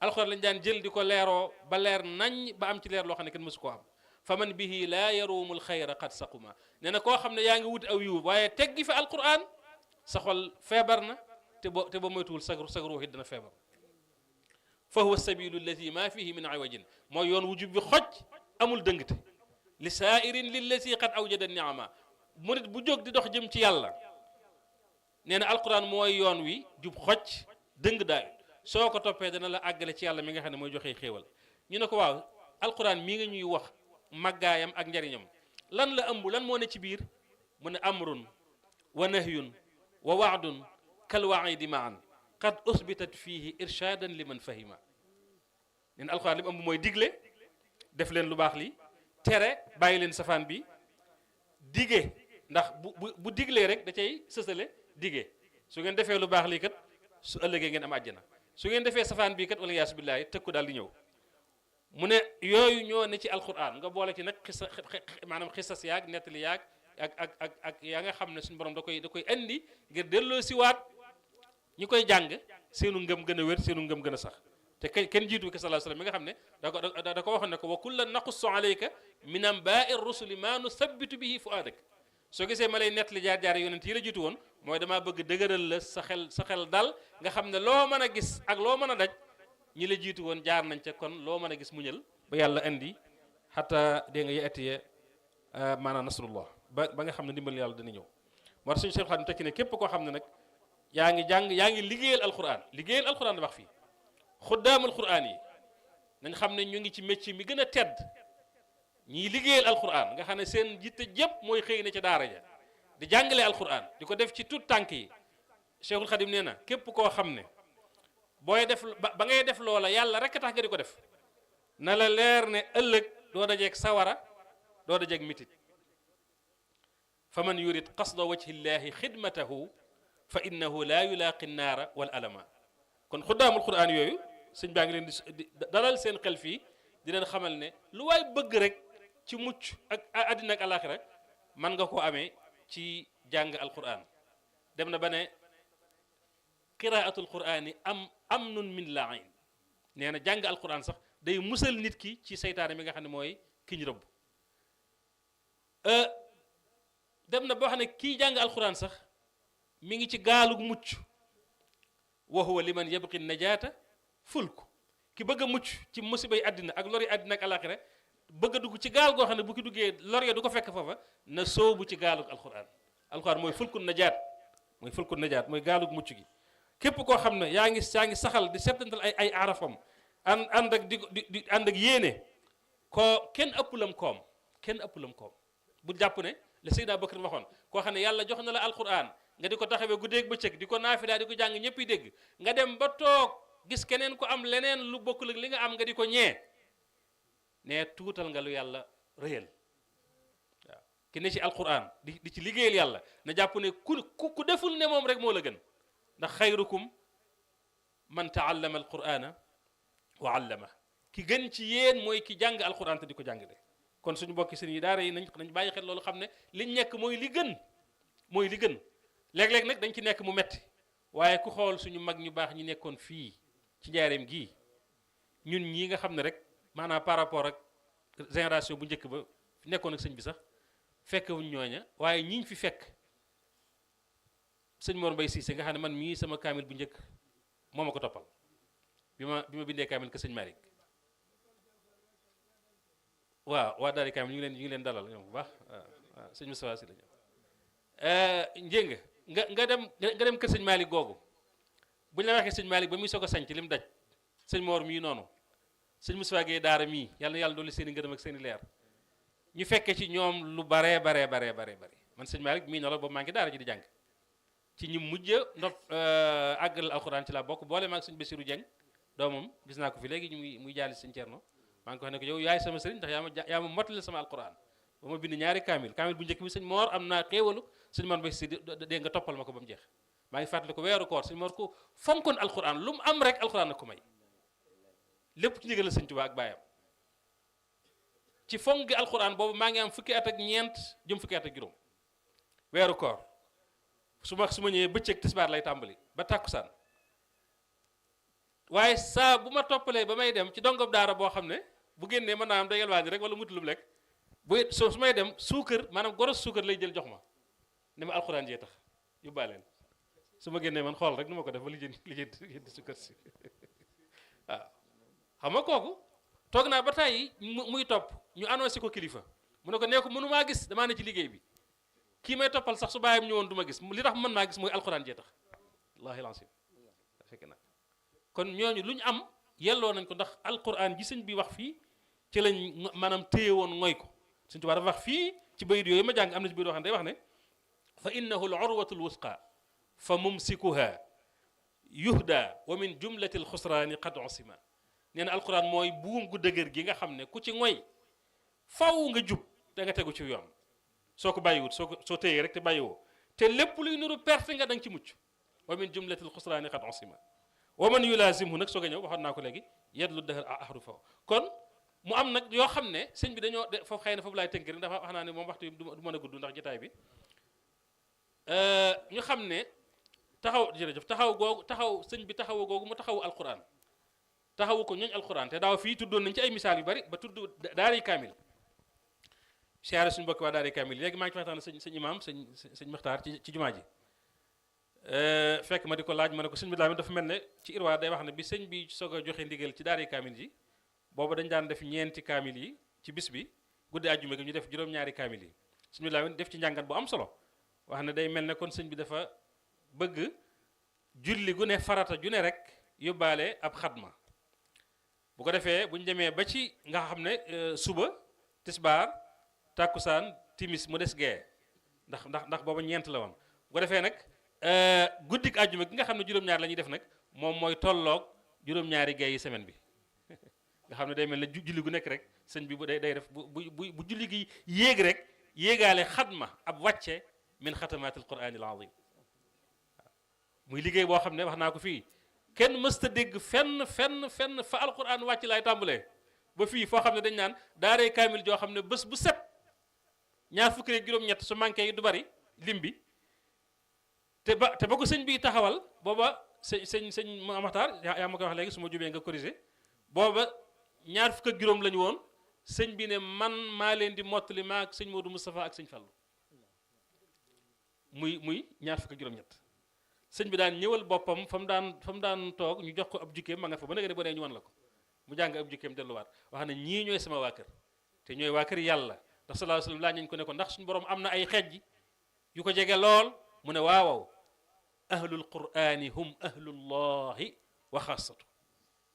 alquran lañ daan jël di ko leeroo ba leer nañ ba am ci leer loo xam ne kenn mësu koo am fa man bihi laa yaruumul xayra qad saquma nee na koo xam ne yaa ngi wut aw yiw waaye teggi fi alquran sa xol feebar na te ba moytuwul sag ruux it dana feebar fa huwa sabilu allati ma fihi min awajin mooy yoon wu jub bi xoj amul dëngte li saairin lillati qad awjada niama murit bu jóg di dox jëm ci yàlla nee na alquran mooy yoon wi jub xoj dëng daay soo ko toppee dana la àggale ci yàlla mi nga xam ne mooy joxe xéewal ñu ne ko waaw alquran mii nga ñuy wax màggaayam ak njariñam lan la ëmb lan moo ne ci biir mu ne amrun wa nahyun wa waadun kal waidi maan qad usbitat fihi irshadan liman fahima nee na alquran li mu ëmb mooy digle def leen lu baax li tere bàyyi leen safaan bi dige ndax bu diglee rek da cay sësale dige su ngeen defee lu baax lii kat su ëllëgee ngeen am àjjana su ngeen defee safaan bii kat wala yaasu billaahi tëkku daal di ñëw mu ne yooyu ñoo ne ci alquran nga boole ci nag maanaam xisas yaag nettali yaag ak yaa nga xam ne suñu borom da koy indi ngir delloo siwaat ñi koy jàng seenu ngëm gën a wér seenu ngëm gën a sax te kenn jiitu ki sallallahu alayhi wasallam mi nga xam ne da ko waxoon ne ko wa kullan naqussu alayka min anbaai rusuli ma nusabbitu bihi fuadak soo gisee ma lay nettali jaar-jaar yonent yi la jiitu woon mooy damaa bëgg dëgëral la sa xel dal nga xam ne loo mën a gis ak loo mën a daj ñi la jiitu woon jaar nañ ca kon loo mën a gis muñal ba yàlla indi xataa dégg nga yatiye maanaam nasrullah ba nga xam ne ndimbal yàlla dina ñëw moo tax suñu Cheikh Xaadim tekki ne képp koo xam ne nag yaa ngi jàng yaa ngi liggéeyal alquran da wax fii xuddaamul quran yi nañ xam ne ñu ngi ci métier mi gën a tedd ñiy liggéeyal alquran nga xam ne seen jitte jëpp mooy xëy na ca daara ja di jàngale alquran di ko def ci tout tànk yi Cheikhul Khadim nee na képp koo xam ne booy def ba ngay def loola yàlla rek tax nga di ko def na la leer ne ëllëg doo dajeeg sawara doo dajeeg mitit fa man yurid qasda wajhi llahi xidmatahu fa innahu la yulaaqi naara wal alama kon xuddaamul quran yooyu sëñ baa ngi leen di dalal seen xel fii di leen xamal ne lu waay bëgg rek ci mucc ak àddina ak alaxira man nga koo amee ci jàng alquran dem na ba ne qiraatul qurani amnun min la'in nee na jàng alquran sax day musal nit ki ci seytaane mi nga xam ne mooy ki ñu rëbb dem na boo xam ne kii jàng alquran sax mi ngi ci gaalug mucc wa huwa liman yabqi najaata fulku ki bëgg a mucc ci musibay àddina ak lori àddina ak alaxira bëgg a dugg ci gaal goo xam ne bu ki duggee lor ya du ko fekk foofa na soobu ci gaalug alquran mooy fulku najaat mooy gaalug mucc gi képp koo xam ne yaa ngi saxal di settantal ay arafam ànd ak di ànd ak yéene koo kenn ëppulam koom bu jàpp ne le Seydina Bakar waxoon koo xam ne yàlla jox na la alquran nga di ko taxawee guddeeg bëccëg di ko naafila di ko jàng ñëpp yi dégg nga dem ba toog gis keneen ko am leneen lu bokkul ak li nga am nga di ko ñee ne tuutal nga lu yàlla réyal waaw ki ne ci alquran di ci liggéeyal yàlla na jàpp ne ku deful ne moom rek moo la gën ndax xayrukum man taallama alqurana wa allama ki gën ci yéen mooy ki jàng alquran te di ko jàngale kon suñu bokki sëriñ yi daara yi nañ bàyyi xel loolu xam ne liñ nekk mooy li gën léeg-léeg nag dañ ci nekk mu metti waaye ku xool suñu mag ñu baax ñi nekkoon fii ci njaareem gii ñun ñii nga xam ne rek maanaam par rapport ak génération bu njëkk ba nekkoon ak sëñ bi sax fekkewuñ ñooña waaye ñiñ fi fekk sëñ Mor Mbaye Cissé nga xam ne man mii sama kaamil bu njëkk moo ma ko toppal bi ma bindee kaamil ke sëñ Malick waa daari kaamil ñu ngi leen dalal ñoom bu baax waaw sëñ Moustapha Sy la ñëw njëng nga dem kër sëñ Malick googu bu ñu la waxee sëñ Malick ba muy soog a sañc li mu daj sëñ Mor mii noonu sëñ Moustapha Gueye daara mii yàlla dolli seen i ngërëm ak seen i leer ñu fekke ci ñoom lu baree man sëñ Malick mii na la boobu maa ngi daara ji di jàng ci ñi mujj àggal alxuraan ci la bokk boole maag sëñ Bassirou Dieng doomam gis naa ko fi léegi muy jaali sëñ Thierno maa ngi ko wax ne ko yow yaay sama sëriñ ndax yaa ma mottali sama alxuraan ba ma bind ñaari kaamil bu njëkk bi sëñ Mor am naa xéewalu sëñ Mor Mbaye Sy dégg nga toppal ma ko ba mu jeex maa ngi fàttali ko weeru koor sëñ Mor ko fonkoon alxuraan lu mu am rek alxuraan na ko may lépp ci ndigal la sëñ Tuubaa ak baayam ci fonk gi alxuraan boobu maa ngi am fukki at ak ñeent jëm fukki at ak juróom weeru koor su ma ñëwee bëccëg tisbaar lay tàmbali ba tàkkusaan waaye saa bu ma toppalee ba may dem ci dongob daara boo xam ne bu génnee mën naa am day yelwaani rek wala mutulum lekk su may dem suukar maanaam goros suukar lay jël jox ma ne ma alxuraan jee tax yóbbaaleen su ma génnee man xool rek nu ma ko def ba lijjanti suukar si waaw xam nga kooku toog naa ba tàyyi muy topp ñu annoncé ko kilifa mu ne ko nee ko mënumaa gis damaa ne ci liggéey bi kii may toppal sax su bàyyam ñëwoon du ma gis li tax mën naa gis mooy alxuraan jee tax wallaahi lancim fekk na kon ñooñu lu ñu am yelloo nañ ko ndax alxuraan ji sëñ bi wax fii ci lañ maanaam téye woon ngoy ko sëñ Tuubaa dafa wax fii ci bayit yooyu ma jàng am na ci biir wax ne day wax ne fa innahu l urwatu l wusqa fa mumsikuha yuhda wa min jumlati l xusraani qad usima nee na alxuraan mooy buum gu dëgër gi nga xam ne ku ci ngoy faw nga jub da nga tegu ci yoon soo ko bàyyiwut soo téyee rek te bàyyiwoo te lépp luy nuru perte nga da nga ci mucc wa min jumlati l xusraani qad usima wa man yulaasimhu nag soog a ñëw waxoon naa ko léegi yadlu dahar ahrufa kon mu am nag yoo xam ne sëñ bi dañoo foofu xëy na foofu laay tënk rek dafa wax naa ne moom waxtu bi du mën a gudd ndax jotaay bi ñu xam ne taxaw sëñ bi taxawu googu mu taxawu alquran taxawu ko ñooñ alquran te daaw fii tuddoon nañ ci ay misaal yu bari ba tudd daari kaamil siyaare suñu bokk waa daari kaamil léegi maa ngi ci waxtaan sëñ imam sëñ Maxtaar ci jumaa ji fekk ma di ko laaj ma ne ko sëñ bi dafa mel ne ci irwaa day wax ne bi sëñ bi soog a joxe ndigal ci daari kaamil ji boobu dañ daan def ñeenti kaamil yi ci bis bi guddi àjjuma gi ñu def juróom-ñaari kaamil yi sëñ bi def ci njàngat bu am solo wax ne day mel ne kon sëñ bi dafa bëgg julli gu ne farata ju ne rek yóbbaale ab xatma bu ko defee bu ñu demee ba ci nga xam ne suba tisbaar tàkkusaan timis mu des gee ndax booba ñeent la woon bu ko defee nag guddik àjjuma gi nga xam ne juróom-ñaar la ñuy def nag moom mooy tolloog juróom-ñaari gay yi semaine bi nga xam ne day mel ne julli gu nekk rek sëñ bi bu day def bu julli gi yéeg rek yéegaale xatma ab wàcce min xatamaatil quraanil azim muy liggéey boo xam ne wax naa ko fii kenn mësta dégg fenn fa alquran wàcc laay tàmbalee ba fii foo xam ne dañ naan daaree kaamil joo xam ne bés bu set ñaar fukki rek juróom-ñett su manqué yi du bari lim bi te ba ko sëñ bi taxawal booba sëñ Maxtaar yaa ma koy wax léegi su ma jubee nga corrigé booba ñaar fukk ak juróom la ñu woon sëñ bi ne man maa leen di mottali maa ak sëñ Modou Moustapha ak sëñ Fallou muy ñaar fukk ak juróom-ñett sëñ bi daan ñëwal boppam fa mu daan toog ñu jox ko ab jukkeem ma nga fa ba nga ne boo nee ñu wan la ko mu jàng ab jukkeem delluwaat wax ne ñii ñooy sama waa kër te ñooy waa kër yàlla ndax sallallahu alayhi wasallam laaj nañ ko ne ko ndax suñu borom am na ay xeej yu ko jege lool mu ne waawaw ahlul qur'ani hum ahlullahi wa xaasatu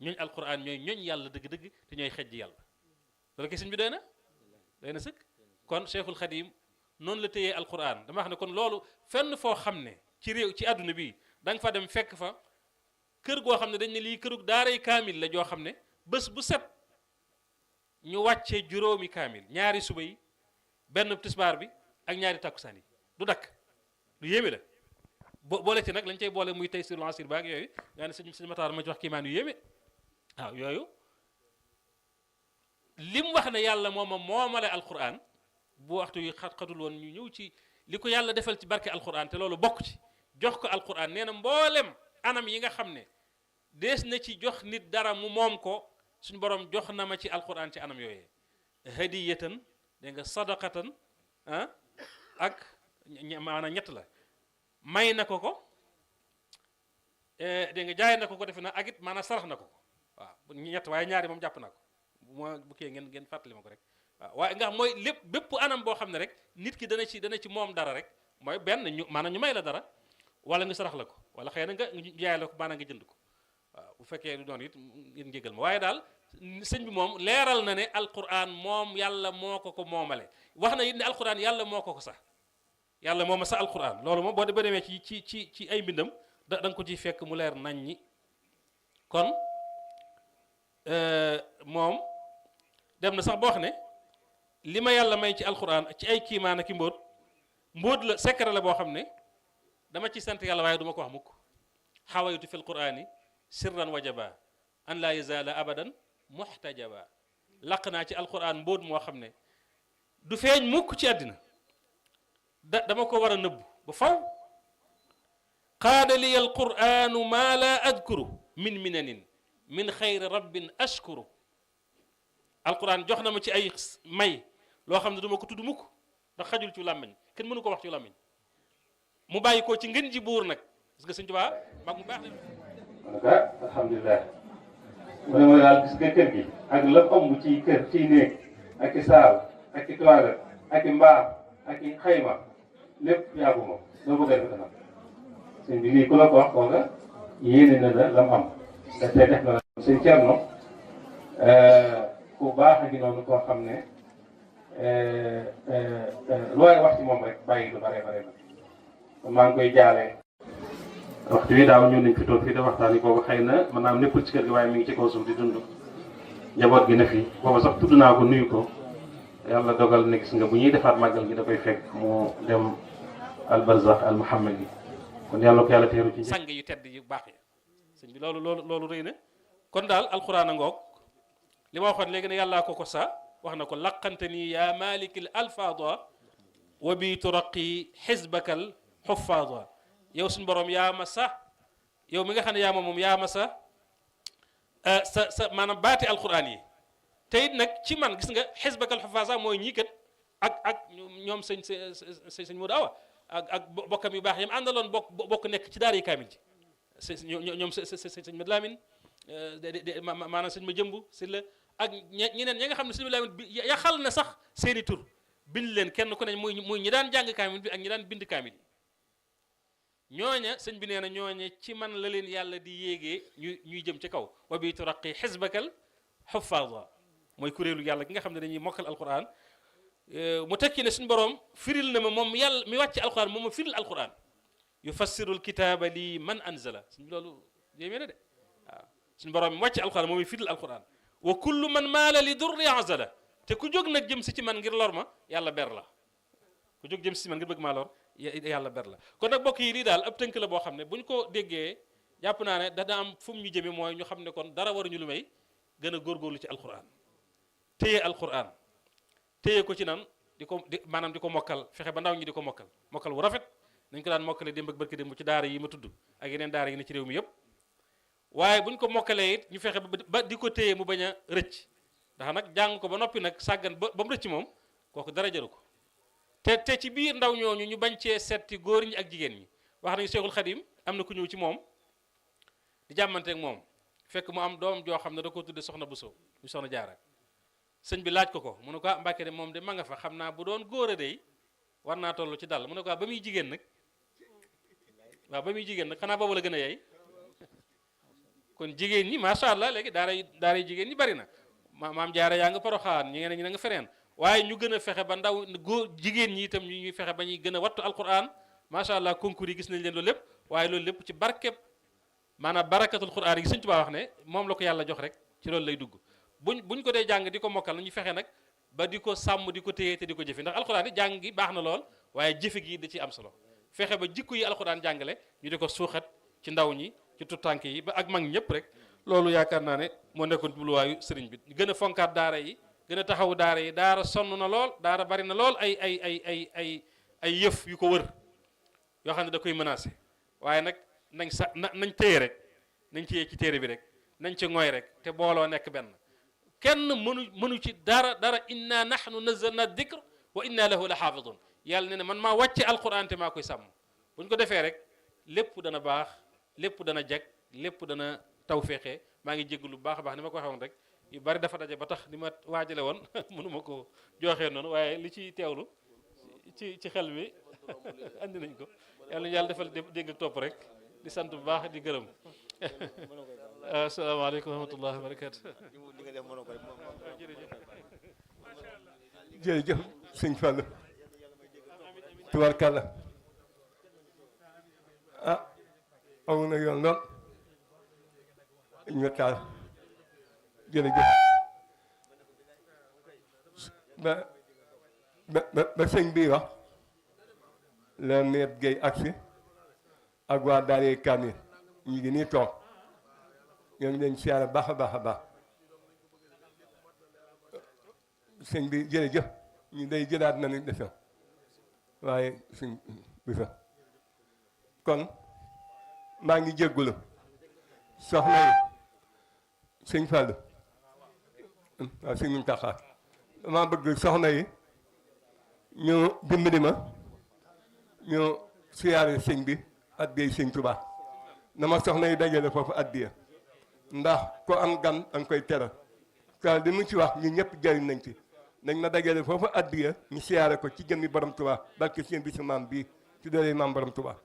ñooñ alquran ñooy ñooñ yàlla dëgg-dëgg te ñooy xeej yàlla loolu ke sëñ bi doy na sëkk kon Cheikhul Khadim noonu la téyee alquran dama wax ne kon loolu fenn foo xam ne ci réew ci àdduna bi da nga fa dem fekk fa kër goo xam ne dañ ne lii kërug daaray kaamil la joo xam ne bés bu set ñu wàccee juróomi kaamil ñaari suba yi benn tisbaar bi ak ñaari takkusaan yi du dakk lu yéeme la boole ci nag lañ cay boole muy Taysirul Asir baak yooyu nga ne sëñ Matar ma ci wax kiimaan yu yéeme waaw yooyu lim wax ne yàlla mooma moomale alquran bu waxtu yi xatul woon ñu ñëw ci li ko yàlla defal ci barke alquran te loolu bokk ci jox ko alquran nee na mboolem anam yi nga xam ne dees na ci jox nit dara mu moom ko suñu borom jox na ma ci alquran ci anam yooyee hadiyatan dégg nga sadaqatan ak maanaam ñett la may na ko dégg nga jaay na ko defe na ak it maanaam sarax na ko waaw ñett waaye ñaari moom jàpp na ko bu kii ngeen fàttali ma ko rek waaw waaye nga xam mooy lépp bépp anam boo xam ne rek nit ki dana ci moom dara rek mooy benn maanaam ñu may la dara wala nga sarax la ko wala xëy na nga jaay la ko maanaam nga jënd ko waaw bu fekkee du doon it ngeen jégal ma waaye daal sëñ bi moom leeral na ne alquran moom yàlla moo ko moomale wax na it ne alquran yàlla moo ko sax yàlla mooma sax alquran loolu moom boo demee ci ay mbindam da nga ko ciy fekk mu leer nañ ñi kon moom dem na sax boo wax ne li ma yàlla may ci alquran ci ay kiimaan ak i mbóot la secret la boo xam ne dama ci sant yàlla waaye du ma ko wax mukk xawaytu fi alqurani sirran wajaba an la yazala abadan muhtajaba laq naa ci alquran mbóot moo xam ne du feeñ mukk ci àddina dama ko war a nëbb ba faw qaada liya alquranu ma la adkuru min minanin min xayri rabbin ashkuru alquran jox na ma ci ay may loo xam ne du ma ko tudd mukk ndax xajul ci làmmiñ kenn mënu ko wax ci làmmiñ mu bàyyi ko ci ngën ji buur nag parce que sëñ Tuubaa mag mu baax de alhamdulilah mu ne ma daal gis nga kër gi ak la ëmb ci kër ci néeg ak i saal ak i toilette ak i mbaar ak i xayma lépp yaa ko moom doo bëgg a def nag sëñ bi lii ku la ko wax ko nga yéene na la lam am da tey def na la sëñ Cerno ku baax a gi noonu koo xam ne looy wax ci moom rek bàyyi lu bare bare la maa ngi koy jaale waxtu wi daaw ñëw nañ fi toog fii de waxtaan yi boobu xëy na maanaam nekkul ci kër gi waaye mi ngi ci kaw suuf di dund njaboot gi ne fi boobu sax tudd naa ko nuyu ko yàlla dogal ne gis nga bu ñuy defaat màggal gi da koy fekk mu dem albarzax al muhammad yi kon yàlla ko yàlla teeru ci sang yu tedd yu baax yi sëñ bi loolu rëy na kon daal alquran a ngoog li ma waxoon léegi ne yàllaa ko sa wax na ko laqante nii yaa malikil alfaada wa bi turaqi xisbakal xuffaada yow suñu borom yaa ma sax yow mi nga xam ne yaa ma moom yaa ma sa maanaam baati alquran yi te it nag ci man gis nga xisbakal xuffaada mooy ñii kat ak ñoom sëñ Modou Awa ak bokkam yu baax yam àndaloon bokk nekk ci daara yi kaamil ji ñoom sëñ Mad Lamin maanaam sëñ ma jëmb si la ak ñeneen ñi nga xam ne sëñ Mad Lamin yaxal na sax seeni tur bind leen kenn ku ne muy ñi daan jàng kaamil bi ak ñi daan bind kaamil yi ñooña sëñ bi nee na ñooña ci man la leen yàlla di yéegee ñuy jëm ci kaw wa bi turaqi xisbakal xuffaada mooy kuréelu yàlla gi nga xam ne dañuy mokkal alquran mu tekki ne suñu borom firil na ma moom yàlla mi wàcc alquran moom ma firil alquran yufassirul kitaaba lii man anzala suñ loolu yéeme na de waaw suñu borom mi wàcc alquran moom mi firil alquran wa kullu man maala li durri azala te ku jóg nag jëm si ci man ngir lor ma yàlla ber la ku jóg jëm si man ngir bëgg maa lor yàlla ber la kon nag bokk yi lii daal ab tënk la boo xam ne bu ñu ko déggee jàpp naa ne dana am fu mu ñu jëme mooy ñu xam ne kon dara waruñu lu may gën a góorgóorlu ci alquran téye alquran téye ko ci nan maanaam di ko mokkal fexe ba ndaw ñi di ko mokkal wu rafet nañ ko daan mokkale démb ak barki démb ci daara yi ma tudd ak yeneen daara yi ne ci réew mi yëpp waaye buñ ko mokkalee it ñu fexe ba di ko téye mu bañ a rëcc ndax nag jàng ko ba noppi nag sàggan ba mu rëcc moom kooku dara jaru ko te ci biir ndaw ñooñu ñu bañ cee setti góor ñi ak jigéen ñi wax nañu Seexul Xadim am na ku ñëw ci moom di jàmmanteeg moom fekk mu am doom joo xam ne da ko tudde soxna Buso ñu soxna Jaara sëñ bi laaj ko mu ne ko Mbàkke de moom de ma nga fa xam naa bu doon góor a dey war naa toll ci dal mu ne ko ba muy jigéen nag waaw ba muy jigéen nag xanaa boobu la gën a yey kon jigéen ñi macha allah léegi daara jigéen ñi bari na maam Jaara yaa nga Poroxaan ñi ngeen ñi na nga feneen waaye ñu gën a fexe ba ndaw góor jigéen ñi itam ñu ñuy fexe ba ñuy gën a wattu alquran macha allah concours yi gis nañ leen loolu lépp waaye loolu lépp ci barkeb maanaam barakatul quran yi Sëñ Tuubaa wax ne moom la ko yàlla jox rek ci loolu lay dugg buñ ko dee jàng di ko mokkal ñu fexe nag ba di ko sàmm di ko téye te di ko jëfe ndax alquran yi jàng gi baax na lool waaye jëfe gi da ciy am solo fexe ba jikko yi alquran jàngale ñu di ko suuxat ci ndaw ñi ci tuttànk yi ba ak mag ñëpp rek loolu yaakaar naa ne moo nekkoon jubluwaayu sëriñ bi gën a fonkaat daara yi gën a taxawu daara yi daara sonn na lool daara bari na lool ay yëf yu ko wër yoo xam ne da koy menacé waaye nag nañ téye rek nañ téye ci téere bi rek nañ ci ngooy rek te booloo nekk benn kenn mënu ci dara inna nahnu nazzalna dikr wa inna lahu la xaafidun yàlla ne ne man maa wàcce alquran te maa koy sàmm bu ñu ko defee rek lépp dana baax lépp dana jag lépp dana tawféexee maa ngi jégg lu baax a baax ni ma ko waxee woon rek yu bari dafa daje ba tax ni ma waajale woon mënuma ko joxee noonu waaye li ciy teewlu ci xel mi andi nañ ko yàlla defal dégg ak topp rek di sant bu baax di gërëm asalaamaaleykum wa rahmatullahi wa barakatu jërëjëf sëñ Fall tubarkàlla aw na yoon lool ñu taal jërëjëf ba sëñ bii wax la neet gay agsi ak waa daaree Kamil ñu ngi nii toog ñoo ngi leen siyaare baax a baax sëñ bi jërëjëf ñu day jëlaat na ni defe waaye suñ bi fa kon maa ngi jéggulu soxna yi sëñ Fallou waaw sëñ Muntaxa dama bëgg soxna yi ñu dimbali ma ñu siyaare sëñ bi addiyee sëñ Tuubaa na ma soxna yi dajale foofu addiya ndax ko am gan danga koy teral ka li mu ci wax ñu ñëpp jariñ nañ ci nañ ma dajale foofu addiya ñu siyaare ko ci jëmmi borom Tuubaa barke seen bisu maam bii ci doole maam borom Tuubaa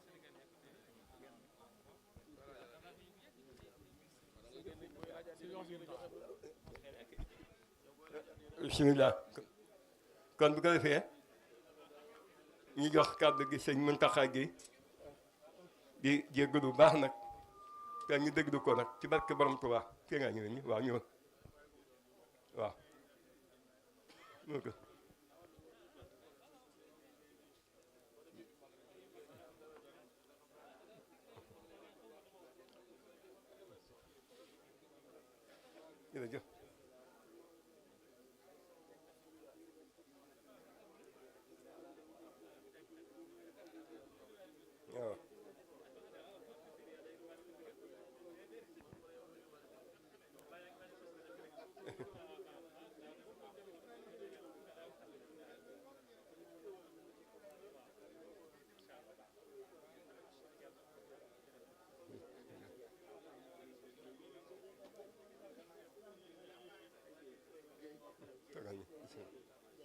bismillah kon bu ko defee ñu jox kàddu gi sëñ Muntaxa gi di jéggalu bu baax nag te ñu déglu ko nag ci barke borom Tuubaa fii nga ñëw ni waaw ñëwal waaw jërëjëf waaw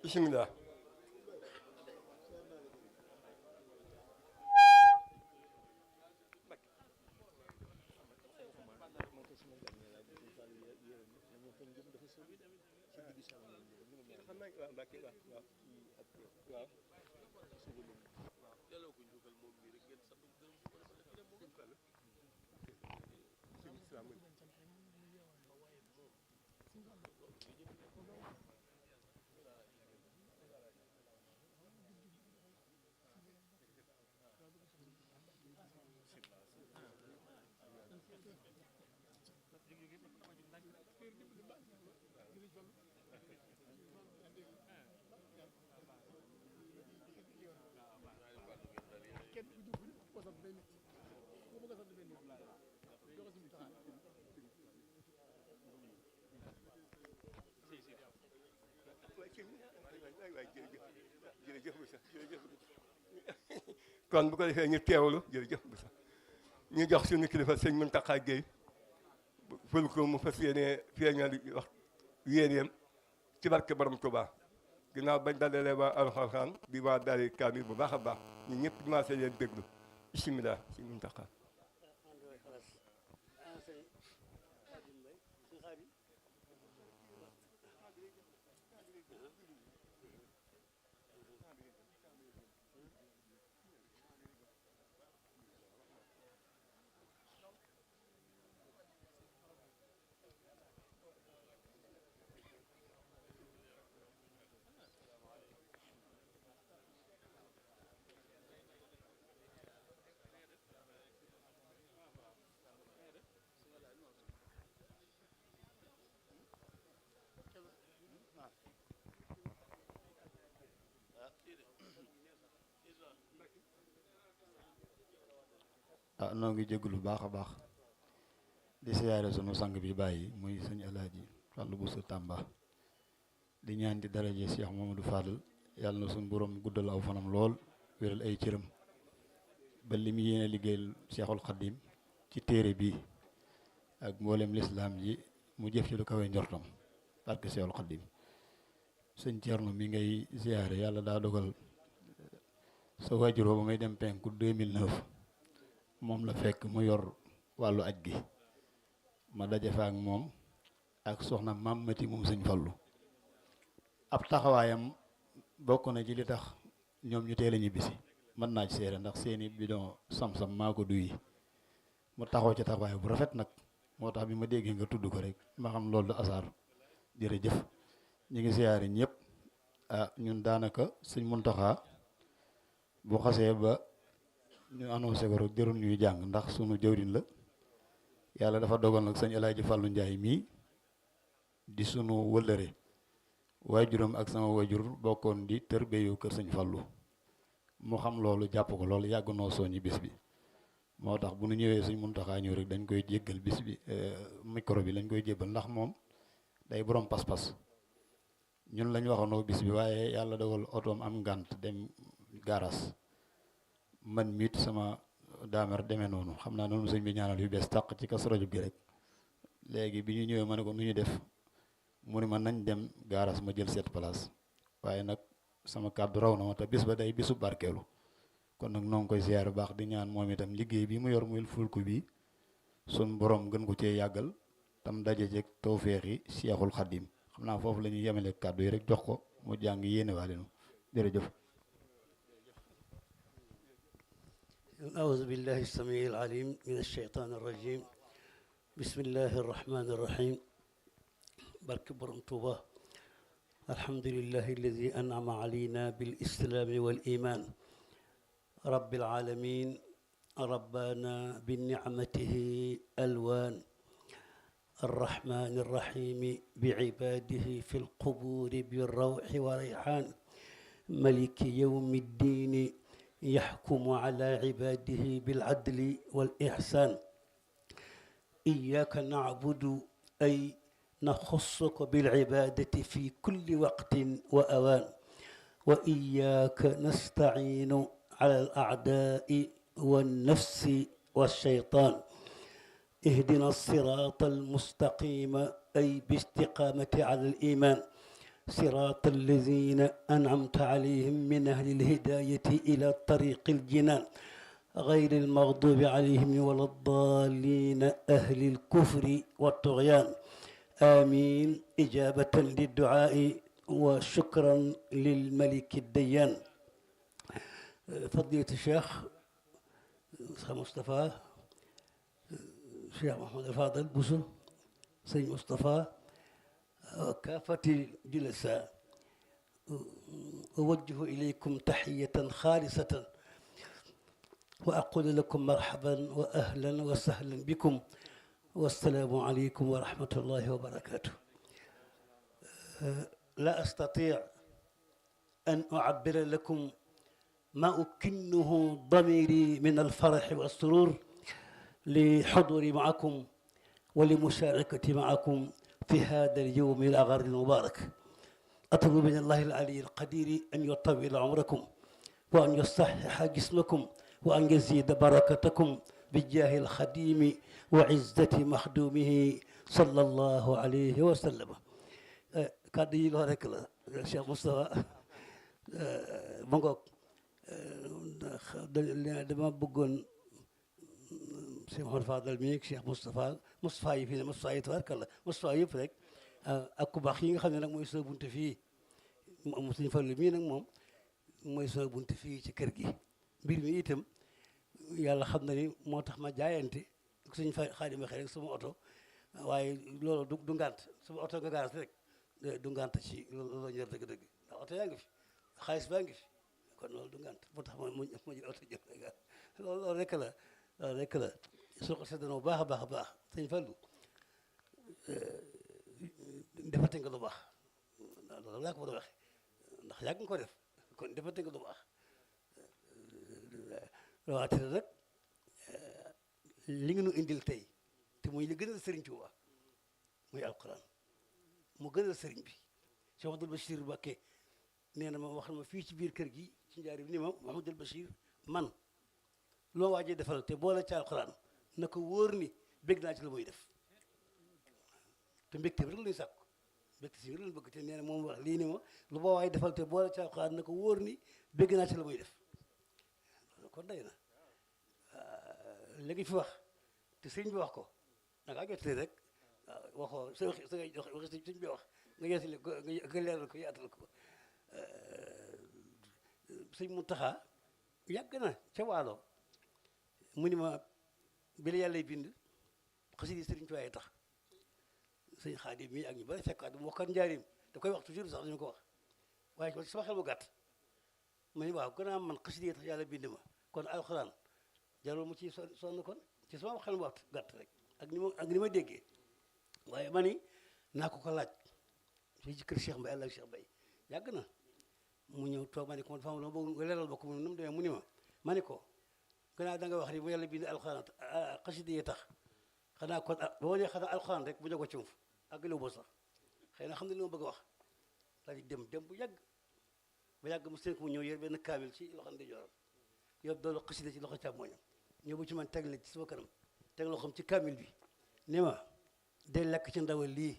bismillah xam naa waaw Mbàkke waaw kon bu ko defee ñu teewlu jërëjëf bu sax ñu jox suñu kilifa sëñ Mountakha Gueye ful ko mu fas yéene feeñal wax yéeneem ci barke borom Touba ginnaaw bañ dalalee waa alxuraan di waa daari kaamil bu baax a baax ñu ñëpp commencé leen déglu bisimilah sëñ Mountakha. noo ngi jégalu baax a baax di siyaare sunu sang bi bàyyi muy sëñ Alaaji Fàllu Buso Tàmba di ñaan di daraje Cheikh Mamadou Fadal yàlla na suñu borom guddal aw fanam lool wéral ay cëram ba li mu yéene liggéeyal Cheikhul Khadim ci téere bi ak mboolem lislaam ji mu jëf ci lu kawe njortam barke Cheikhul Khadim sëñ Thierno mi ngay siyaare yàlla daa dogal sa waajur ba may dem penku 2009 moom la fekk mu yor wàllu aj gi ma daje fa ak moom ak soxna Maam Mati moom sëñ Fallu ab taxawaayam bokk na ci li tax ñoom ñu teel a ñibbisi mën naa ci seere ndax seeni bidon sam-sam maa ko duy mu taxaw ci taxawaay bu rafet nag moo tax bi ma déggee nga tudd ko rek ma xam loolu du asaar jërëjëf ñu ngi siyaare ñëpp ñun daanaka sëñ Muntaxa bu xasee ba ñu annoncé ko rek jërul ñuy jàng ndax sunu jëwriñ la yàlla dafa dogal nag sëñ Alaaji Fàllu Njaay mii di sunu wëllëre waajuram ak sama waajur bokkoon di tërbeyu kër sëñ Fàllu mu xam loolu jàpp ko loolu yàgg noo soññi bis bi moo tax bu nu ñëwee sëñ Muntaxaa ñëw rek dañ koy jéggal bis bi micro bi lañ koy jébbal ndax moom day borom pas-pas ñun lañ waxoonoo bis bi waaye yàlla dogal otoom am ngànt dem garas man miit sama daamer demee noonu xam naa noonu sëñ bi ñaanal yu bees tàq ci Kazu Rajab gi rek léegi bi ñu ñëwee ma ne ko nu ñu def mu ne ma nañ dem garas ma jël cette place waaye nag sama kàddu raw na ma te bis ba day bisu barkeelu kon nag noo ngi koy ziyaar bu baax di ñaan moom itam liggéey bi mu yor muy fulku bi sun borom gën ko cee yàggal tam daje jeeg tawféexi Seexul Xaddim xam naa foofu la ñuy yemale kàddu yi rek jox ko mu jàng yéene waale nu jërëjëf. أعوذ بالله السميع العليم من الشيطان الرجيم بسم الله الرحمن الرحيم بارك برم توبة الحمد لله الذي أنعم علينا بالإسلام والإيمان رب العالمين ربنا بنعمته ألوان الرحمن الرحيم بعباده في القبور بالروح وريحان ملك يوم الدين يحكم على عباده بالعدل والإحسان إياك نعبد أي نخصك بالعبادة في كل وقت وأوان وإياك نستعين على الأعداء والنفس والشيطان اهدنا الصراط المستقيم أي باستقامة على الإيمان صراط الذين أنعمت عليهم من أهل الهداية إلى طريق الجنان غير المغضوب عليهم ولا الضالين أهل الكفر والطغيان آمين إجابة للدعاء وشكرا للملك الديان فضيلة الشيخ مصطفى الشيخ محمد الفاضل بوسو سيد مصطفى كافة الجلساء أوجه إليكم تحية خالصة وأقول لكم مرحبا وأهلا وسهلا بكم والسلام عليكم ورحمة الله وبركاته. لا أستطيع أن أعبر لكم ما أكنه ضميري من الفرح والسرور لحضوري معكم ولمشاركتي معكم في هذا اليوم الأغر المبارك. أطلب من الله العلي القدير أن يطول عمركم وأن يصحح جسمكم وأن يزيد بركتكم بجاه الخديم وعزة مخدومه صلى الله عليه وسلم. kàddu yi loolu rek la Cheikh Moustapha ma ngoog dama bëggoon Cheikh Mouhamed Fadal mi Cheikh Moustapha yi fii ne Moustapha yi tabarkalla Moustapha yëpp rek ak ku baax yi nga xam ne nag mooy soo bunte fii moom suñu Fallu mii nag moom mooy soo bunte fii ci kër gi mbir mi itam yàlla xam na ni moo tax ma jaayante suñu Xaadim waxee rek sama oto waaye loolu du ngànt sama oto nga garas rek du ngànt ci loolu ñor dëgg-dëgg ndax oto yaa ngi fi xaalis baa ngi fi kon loolu du ngànt moo tax ma jël oto jël loolu rek la loolu rek la soo ko seddana bu baax a baax a baax sëñ Fallu defate nga lu baax loolu laa ko mën a waxe ndax yàgg nga ko def kon defate nga lu baax rawatina nag li nga nu indil tey te muy li gënal Sëriñ Tuuba muy alquran mu gënal sëriñ bi Cheikh Abdoul Bachir Mbacké nee na ma wax na ma fii ci biir kër gi ci njaarim ni ma Mouhamadoul Bachir man loo waajee defal te boole ci alquran na ko wóor ni bég naa ci la muy def te mbégte bi rek lañuy sàkku mbégte si rek lañu bëgg te nee na moom wax lii ni ma lu boo waay defal te boole ci alquran na ko wóor ni bég naa ci la muy def kon day na léegi fi wax te sëriñ bi wax ko nanga jottali rek waaw waxoo sa waxi sëñ bi wax nga yeesali ko nga leeral ko yaatal ko sëñ Muntaxa yàgg na ca waalo mu ni ma bi la yàlla bind xasida yi sëriñ Tuubaa tax sëñ Xaadim mi ak ñu bari fekkaat mu wax kan njaarim da koy wax toujours sax dañu ko wax waaye sama xel bu gàtt ma ni waaw gannaaw man xasida yi tax yàlla bind ma kon alxuraan jarul mu ci sonn kon ci sama xel bu gàtt rek ak ni ma déggee waaye ma ni naa ko laaj fii ci kër Cheikh Mbaye àlla Cheikh Mbaye yàgg na mu ñëw toog ma ne ko man fam la bëgg nga leeral ba ko mu nu mu demee mu ni ma ne ko gannaaw da nga wax ni bu yàlla bind alxuraan xasida yi tax xanaa kon boo nee xanaa alxuraan rek bu ñu ko ci àggalewu ba sax xëy na xam ne li ma bëgg a wax daal di dem bu yàgg ba yàgg mu seen ko mu ñëw yor benn kaamil ci loxo ndeyjooram yor doolu xasida ci loxo càmmooñam ñëw bu ci man tegle ci sama kanam teg loxoom ci kaamil bi ni ma day lekk ci ndawal lii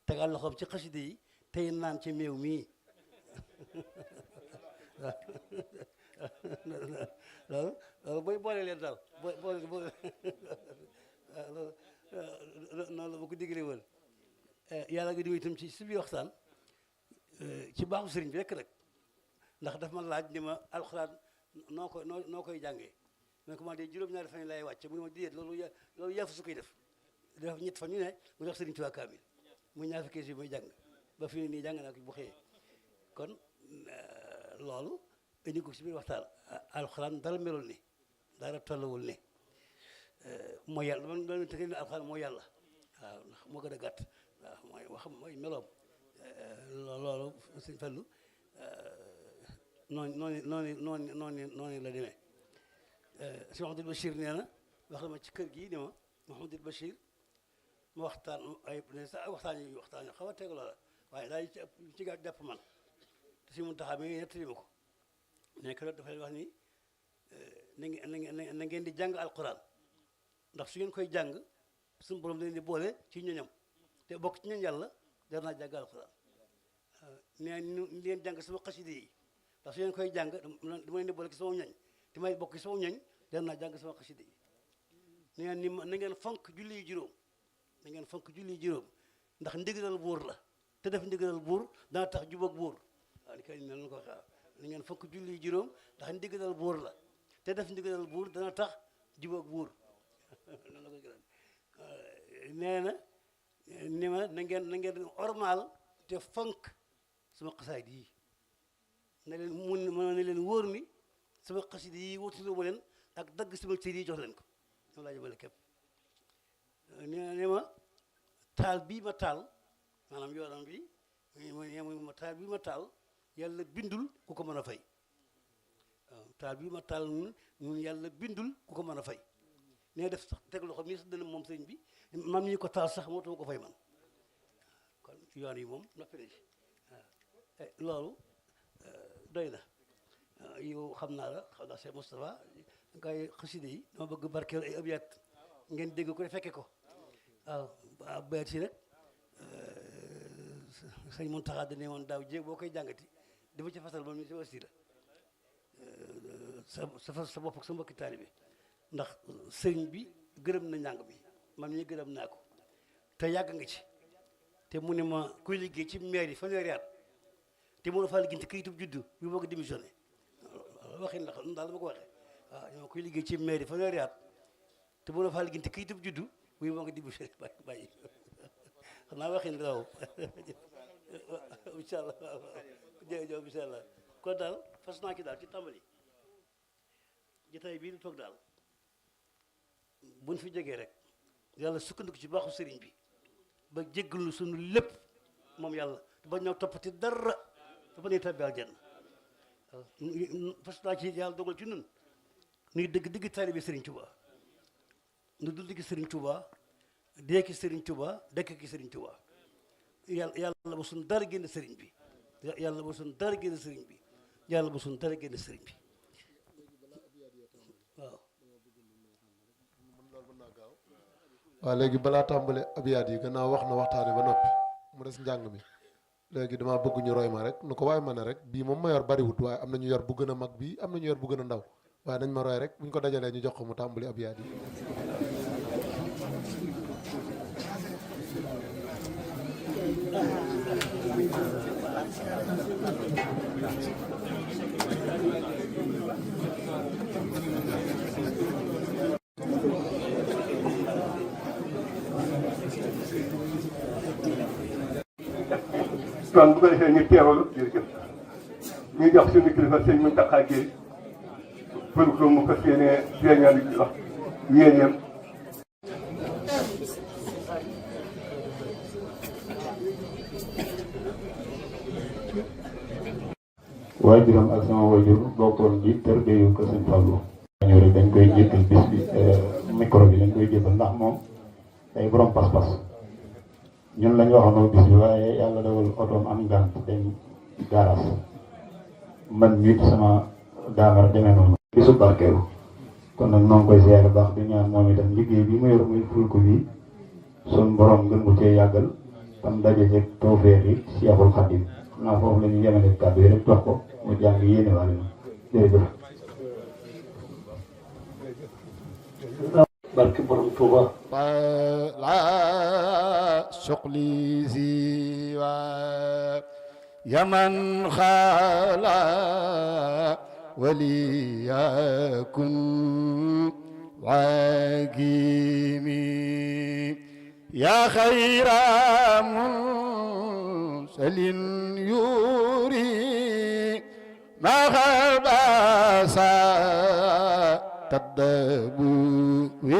tegal loxoom ci xasida yi tey naan ci meew mii loolu booy boole leen daal boole noonu la ba ko diggalee woon yàlla nga diw itam ci si biir waxtaan ci baaxu sëriñ bi rek rek ndax daf ma laaj ni ma alxuraan noo koy jàngee mais comment de juróom-ñaari fan yi lay wàcce mu ne ma déet loolu yaafu su koy def ñett fan ñu ne mu jox sëriñ Tuubaa kaamil muy ñaar fukki si muy jàng ba fi ne nii jàng naa ko bu xëyee kon loolu dañu ko si biir waxtaan alxuraan dara melul ni dara tollawul ni mooy yàlla man te ne alxuraan mooy yàlla waaw ndax moo gën a gàtt waaw mooy waxam mooy meloom loolu sëñ Fallu noonu la demee si Mouhamadoul Bachir nee na wax na ma ci kër gii ni ma Mouhamadoul Bachir ma waxtaan ay sax waxtaan yi xaw a tegaloo la waaye daal ci gàtt jàpp man te si mun taxaa mi nettali ma ko nekk loolu dafay wax ni na ngeen di jàng alquran ndax su ngeen koy jàng suñu borom da leen di boole ci ñoñam te bokk ci ñoñ yàlla jar naa jàng alquran nee ni leen jàng sama xasida yi ndax su ngeen koy jàng dama leen di boole ci sama ñoñ te may bokk ci sama ñoñ jar naa jàng sama xasida yi nee ni na ngeen fonk julli yu juróom na ngeen fonk julli yu juróom ndax ndigalal buur la te def ndigalal buur dana tax jubóog buur waaw kay nan ko waxee ni ngeen fokk julli juróom ndax ndigalal buur la te def ndigalal buur dana tax jubóog buur nan la ko gërëm nee na ni ma na ngeen ormal te fonk sama xasaayid yi ne leen ne leen wóor ni sama xasida yi wutuloo ma leen ak dagg sama cër yi jox leen ko ñoom laa jëmale képp ne ma taal bii ma taal maanaam yoonam bi ma taal bii ma taal yàlla bindul ku ko mën a fay waaw taal bii ma taal ñun yàlla bindul ku ko mën a fay ne def sax teg loxo mi sax dana moom sëñ bi man ñi ko taal sax moo tax ko fay man kon yoon yi moom noppi na ci waaw loolu doy na yow xam naa la xam naa Cheikh Moustapha ngay xasida yi dama bëgg barkeel ay abiyat ngeen dégg ko fekke ko waaw bayat si rek sëñ Muntaxa dane woon daaw jéeg boo koy jàngati dafa ci fasal man mi si wasila sa bopp ak sa mbokki taalibe ndax sëriñ bi gërëm na njàng mi man mii gërëm naa ko te yàgg nga ci te mu ne ma kuy liggéey ci maire yi fanweeri at te mënu faa liggéey ci këyitub juddu bi boo ko démissionné waxin la xam daal ma ko waxee waaw ñoo koy liggéey ci maire yi fanweeri at te mënu faa liggéey ci këyitub juddu bi boo ko démissionné bàyyi xam naa waxin la waaw incha allah jërëjëf incha allah kon daal fas naa ki daal ci tàmbali jotaay bii di toog daal buñ fi jógee rek yàlla sukkandiku ci baaxu sëriñ bi ba jéggalu sunu lépp moom yàlla ba ñoo toppati dara dafa ne tabbi aljanna fas naa ci yàlla dogal ci nun nuy dëgg taalibe sëriñ Tuuba nu dund ki sëriñ Tuuba dee ki sëriñ Tuuba dekk ki sëriñ Tuuba yàlla ba suñ dara génn sëriñ bi yàlla ba suñ dara génn sëriñ bi yàlla ba suñ dara génn sëriñ bi waaw waaw léegi balaa tàmbale abiyaat yi gannaaw wax na waxtaane ba noppi mu des njàng mi léegi damaa bëgg ñu roy ma rek nu ko waaye ma ne rek bii moom ma yor bariwut waaye am na ñu yor bu gën a mag bii am na ñu yor bu gën a ndaw waaye nañ ma roy rek bu ñu ko dajalee ñu jox ko mu tàmbali abiyaat yi kon bu ko defee ñu teewal jërëjëf ñu jox suñu kilifa sëñ Mountakha Guèye pour que mu fas yéenee feeñal wax yéeneem. waajuram ak sama waajur bokkoon ji tërbiyu ko sëñ Fallou. ñëw rek dañ koy jébbal bis bi micro bi dañ koy jébbal ndax moom day borom pas-pas. ñun lañ waxoon bis bi waaye yàlla dawal otoom am ngànt dem gaaraas man nit sama daamar demee noonu bisu barkeelu kon nag noo ngi koy ziyaare baax di ñaan moom itam liggéey bi mu yor muy ful ko bi sun borom gën ko cee yàggal tam daje ceeg tawfeex yi Seexul Xadiim xam naa foofu la ñuy yemale kàddu yi rek jox ko mu jàng yéene waale na jërëjëf barke borom Tuuba la شغلي زيوا يمن خالا وليكن واقيمي يا خير منسل يوري ما خباسا تدبوي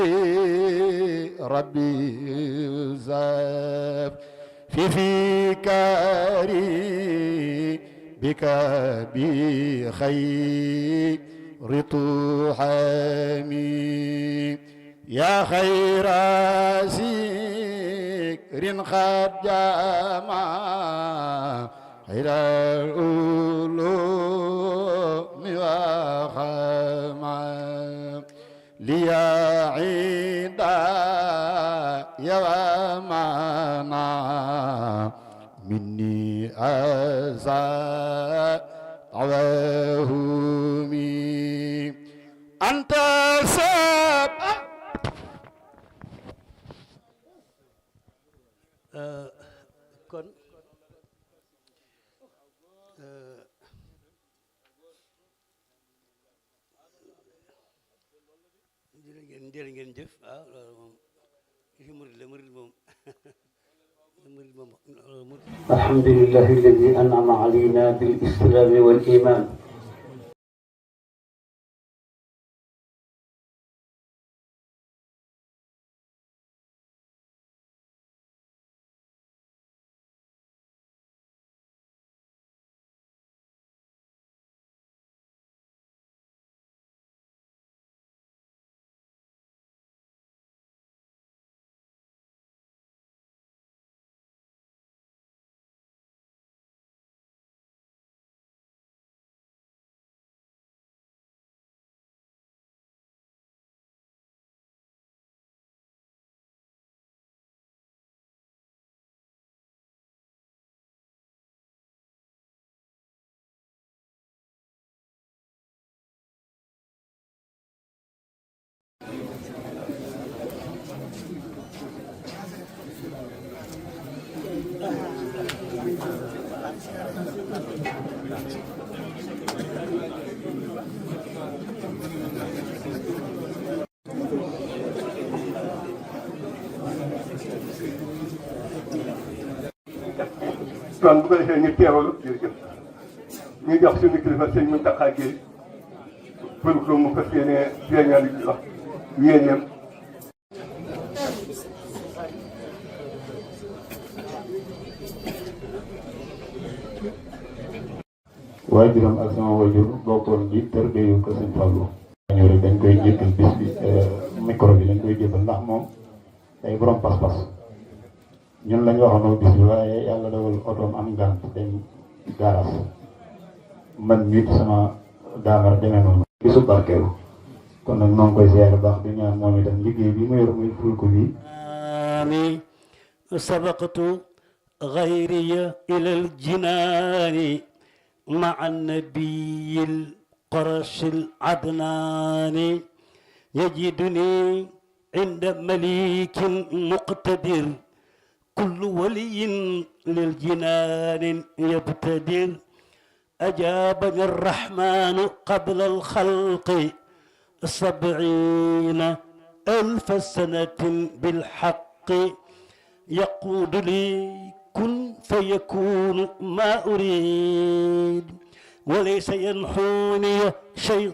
ربي زاب في فكري بك بخير طحامي يا خير ذكر قد جمع خير العلوم وخمع لي عيدا يومنا مني أزاد عوهمي أنت سب kon jërë ngeen jëf waaw loolu moom fi murid la murid moom murid moom alhamdulillahi alladi an'ama alayna bil islami wal iman kon bu ko defee ñu teewalu jërëjëf ñu jox suñu kilifa sëñ Mountakha Guèye pour que mu fas yéene feeñal wax yéeneem. waajuram ak sama waajur bokkoon ji tërbeeyu ko sëñ Fallou. ñoo rek dañ koy jéggal bis bi micro bi dañ koy jébal ndax moom day borom pas-pas ñun lañ waxoon bis bi waaye yàlla dogal otoom am gànt dem gaaraas man mii sama daamar demee noonu bisu barkeelu kon nag noo ngi koy ziyaare baax di ñaan moom itam liggéey bi mu yor muy ful ko bii آمين سبقت غيري إلى الجنان مع النبي القرش العدنان يجدني عند مليك مقتدر كل ولي للجنان يبتدر أجابني الرحمن قبل الخلق 70,000 سنة بالحق يقول لي كن فيكون ما أريد وليس ينحوني شيطان